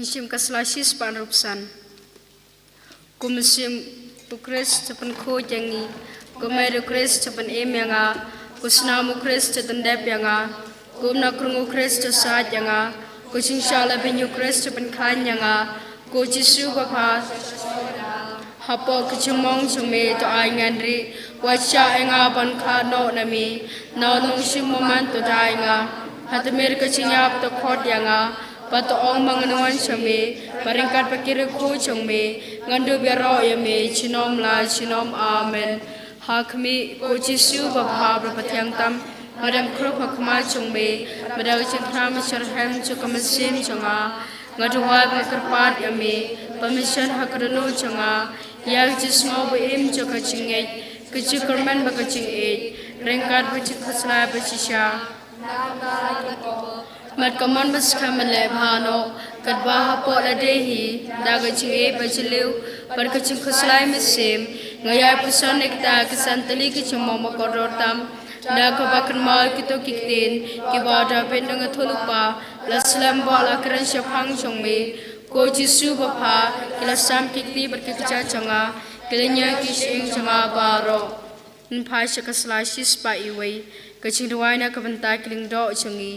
Shim ka sla shispah hynriewphew san. Kum shim u Khrist u pynkhuid ïa ngi. Kum ai u Khrist u pynim ïa nga. Kum snam u Khrist u tyndep ïa nga. Kum na krung u Khrist u said ïa nga. Kum shim sha la bynñiu u Khrist u pynkhlaiñ ïa nga. Ko Jisu ba bha. Hapoh ka jingmong jong me to ai ngan ri. Wat shah ïa nga ban khlad noh na me. Na u nongshim u man to dei ïa nga. Ha tmier ka jingïap to khot ïa nga. Bad to ong ma ngan wan sha me. Bad ryngkat bad ki riewkhuid jong me. Ngan dup ïaroh ïa me. Junom la junom. Amen. Ha khmih, ko Jisu ba bha ba pathiang tam. Nga dang khrup ha khmat jong me. Bad da ka jingthrang ba shitrhem jong ka mynsiem jong nga. Nga duwai bad nga kyrpad ïa me. Ba men shon ha ka dohnud jong nga. Ïa ka jingsngew ba im jong ka jingngeit. Ka jingkyrmen bad ka jingïeit. Ryngkat bad ka jingkhuslai ba shisha. Bad ka mon ba skhem ban leh bha noh, katba hapoh lade hi, da ka jingïeit ba jylliew, bad ka jingkhuslai mynsiem, nga ïai puson ïa kita ki san tylli ki jingmong ba kordor tam, da kaba kynmaw ïa kito ki ktien, kiba u Dabid u nongïathuhlypa, la slem bad la kren shaphang jong me, ko Jisu ba bha, ki la sam ki kti bad ki kjat jong nga, ki la ñiew ki shyieng jong nga baroh. Ngin phai sha ka sla shispah wei, ka jingduwai na ka bynta ki lyngdoh jong ngi.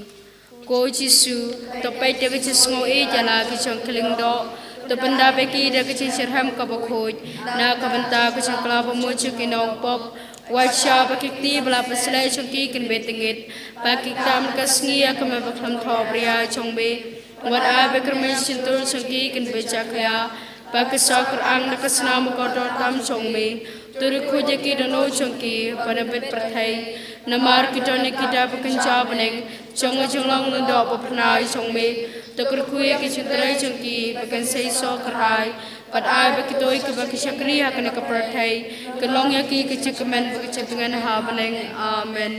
Ko Jisu, to peit ïa ka jingsngewieit ïa la ki jong ki lyngdoh, to pyndap ïa ki da ka jingshitrhem kaba khuid, na ka bynta ka jingkylla ba mut jong ki nongpop, wat shah ba ki kti ba la pynsleh jong ki kin beit tyngeh, ba ki ktam ka sngi ïa ka met ba khlem thoh bria jong me. Wat ai ba ka rmiang shyntur jong ki kin beit jakhlia, ba ka sawkyrang da ka snam u kordor tam jong me. To riewkhuid ïa ki dohnud jong ki, ban beit pyrthei. Namar ki don ïa ki da ba kynja bneng, jong ka jinglong lyngdoh ba pynai jong me. To kyrkhu ïa ki jingtrei jong ki, ba kin seisoh kyrhai. Bad ai ba kito kiba ki shakri ha kane ka pyrthei, kin long ïa ki ka jingkmen bad ka jingtngen ha bneng. Amen.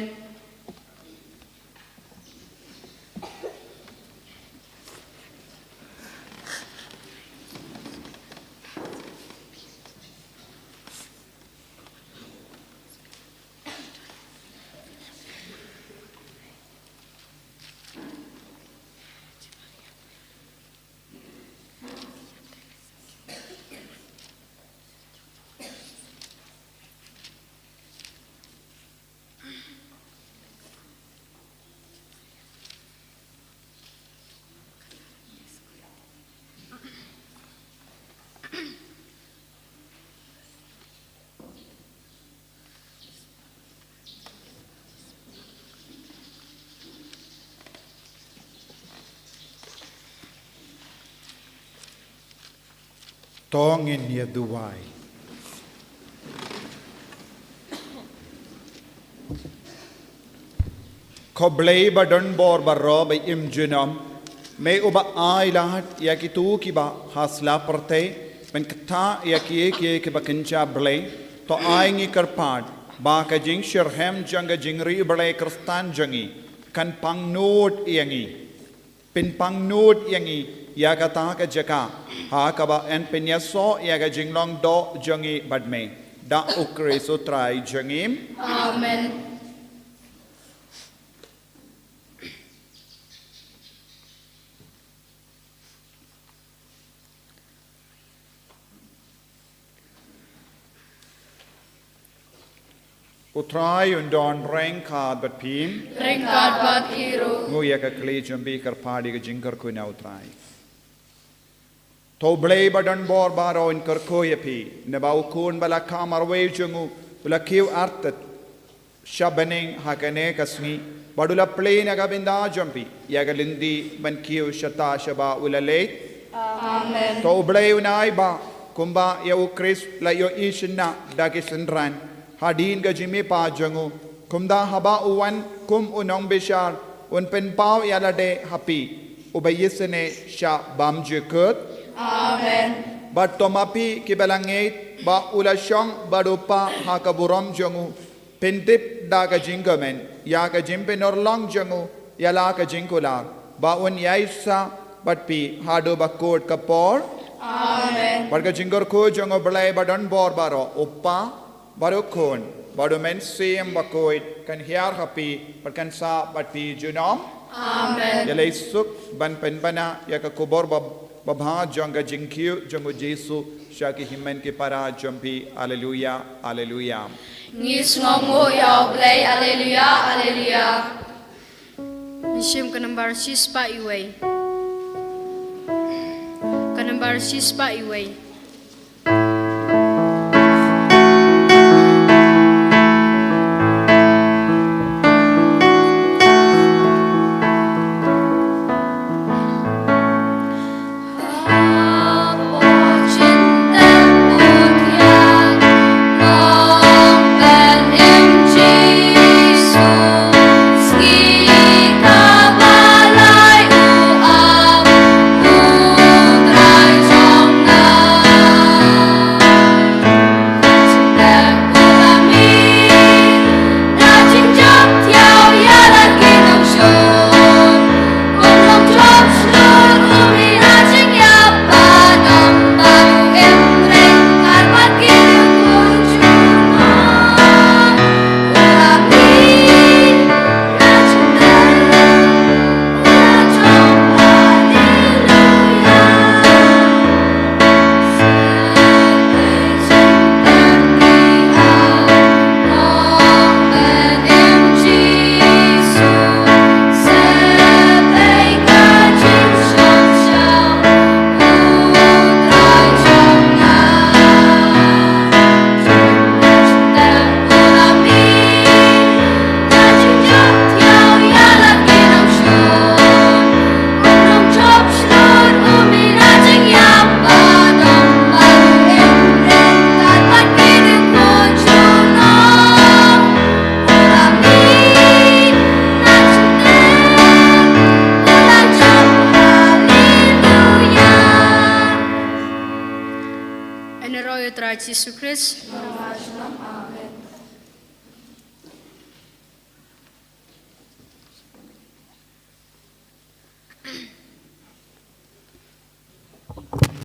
To ngin ïa duwai. Ko Blei ba don bor baroh ba im junom, me uba ai lad ïa kito kiba ha sla pyrthei, ban ktah ïa kiei kiei kiba kynja Blei, to ai ngi kyrpad, ba ka jingshitrhem jong ka jingriewblei Khristan jong ngi, kan pangnud ïa ngi. Pynpangnud ïa ngi, ïa kata ka jaka, ha kaba yn pynïasoh ïa ka jinglong doh jong ngi bad me. Da u Khrist u Trai jong ngi. Amen. U Trai un don ryngkat bad phi. Ryngkat bad phi ruh. Ngui ïa ka khlieh jong phi, kyrpad ïa ka jingkyrkhu na u Trai. To Blei ba don bor baroh, yn kyrkhu ïa phi, naba u Khun ba la kha marwei jong u, u la kiew artat sha bneng ha kane ka sngi, bad u la plie na ka bynta jong phi ïa ka lynti ban kiew shata shaba u la leit. Amen. To u Blei un ai ba, kumba ïa u Khrist la ïohi shynna da ki synran hadien ka jingmihpat jong u, kumta haba u wan kum u nongbishar, un pynpaw ïa lade ha phi, uba ïasnoh sha bymjukut. Amen. Bad to ma phi kiba la ngeit ba u la shong bad u Kpa ha ka burom jong u, pyntip da ka jingkmen ïa ka jingpynurlong jong u ïa la ka jingkular, ba un ïaisah bad phi haduh ba kut ka por. Amen. Bad ka jingkyrkhu jong u Blei ba don bor baroh, u Kpa, bad u Khun, bad u Mynsiem Bakhuid, kan hiar ha phi bad kan sah bad phi junom. Amen. Ïaleh suk ban pynbna ïa ka khubor ba Babha jong ka jingkiew jong u Jisu sha ki hynmen ki para jong phi. Alleluia, alleluia. Ngi sngewnguh ïa U Blei. Alleluia, alleluia. Ngi shim ka nambar shispah iwei. Ka nambar shispah iwei. Ynroi u Trai Jisu Khrist.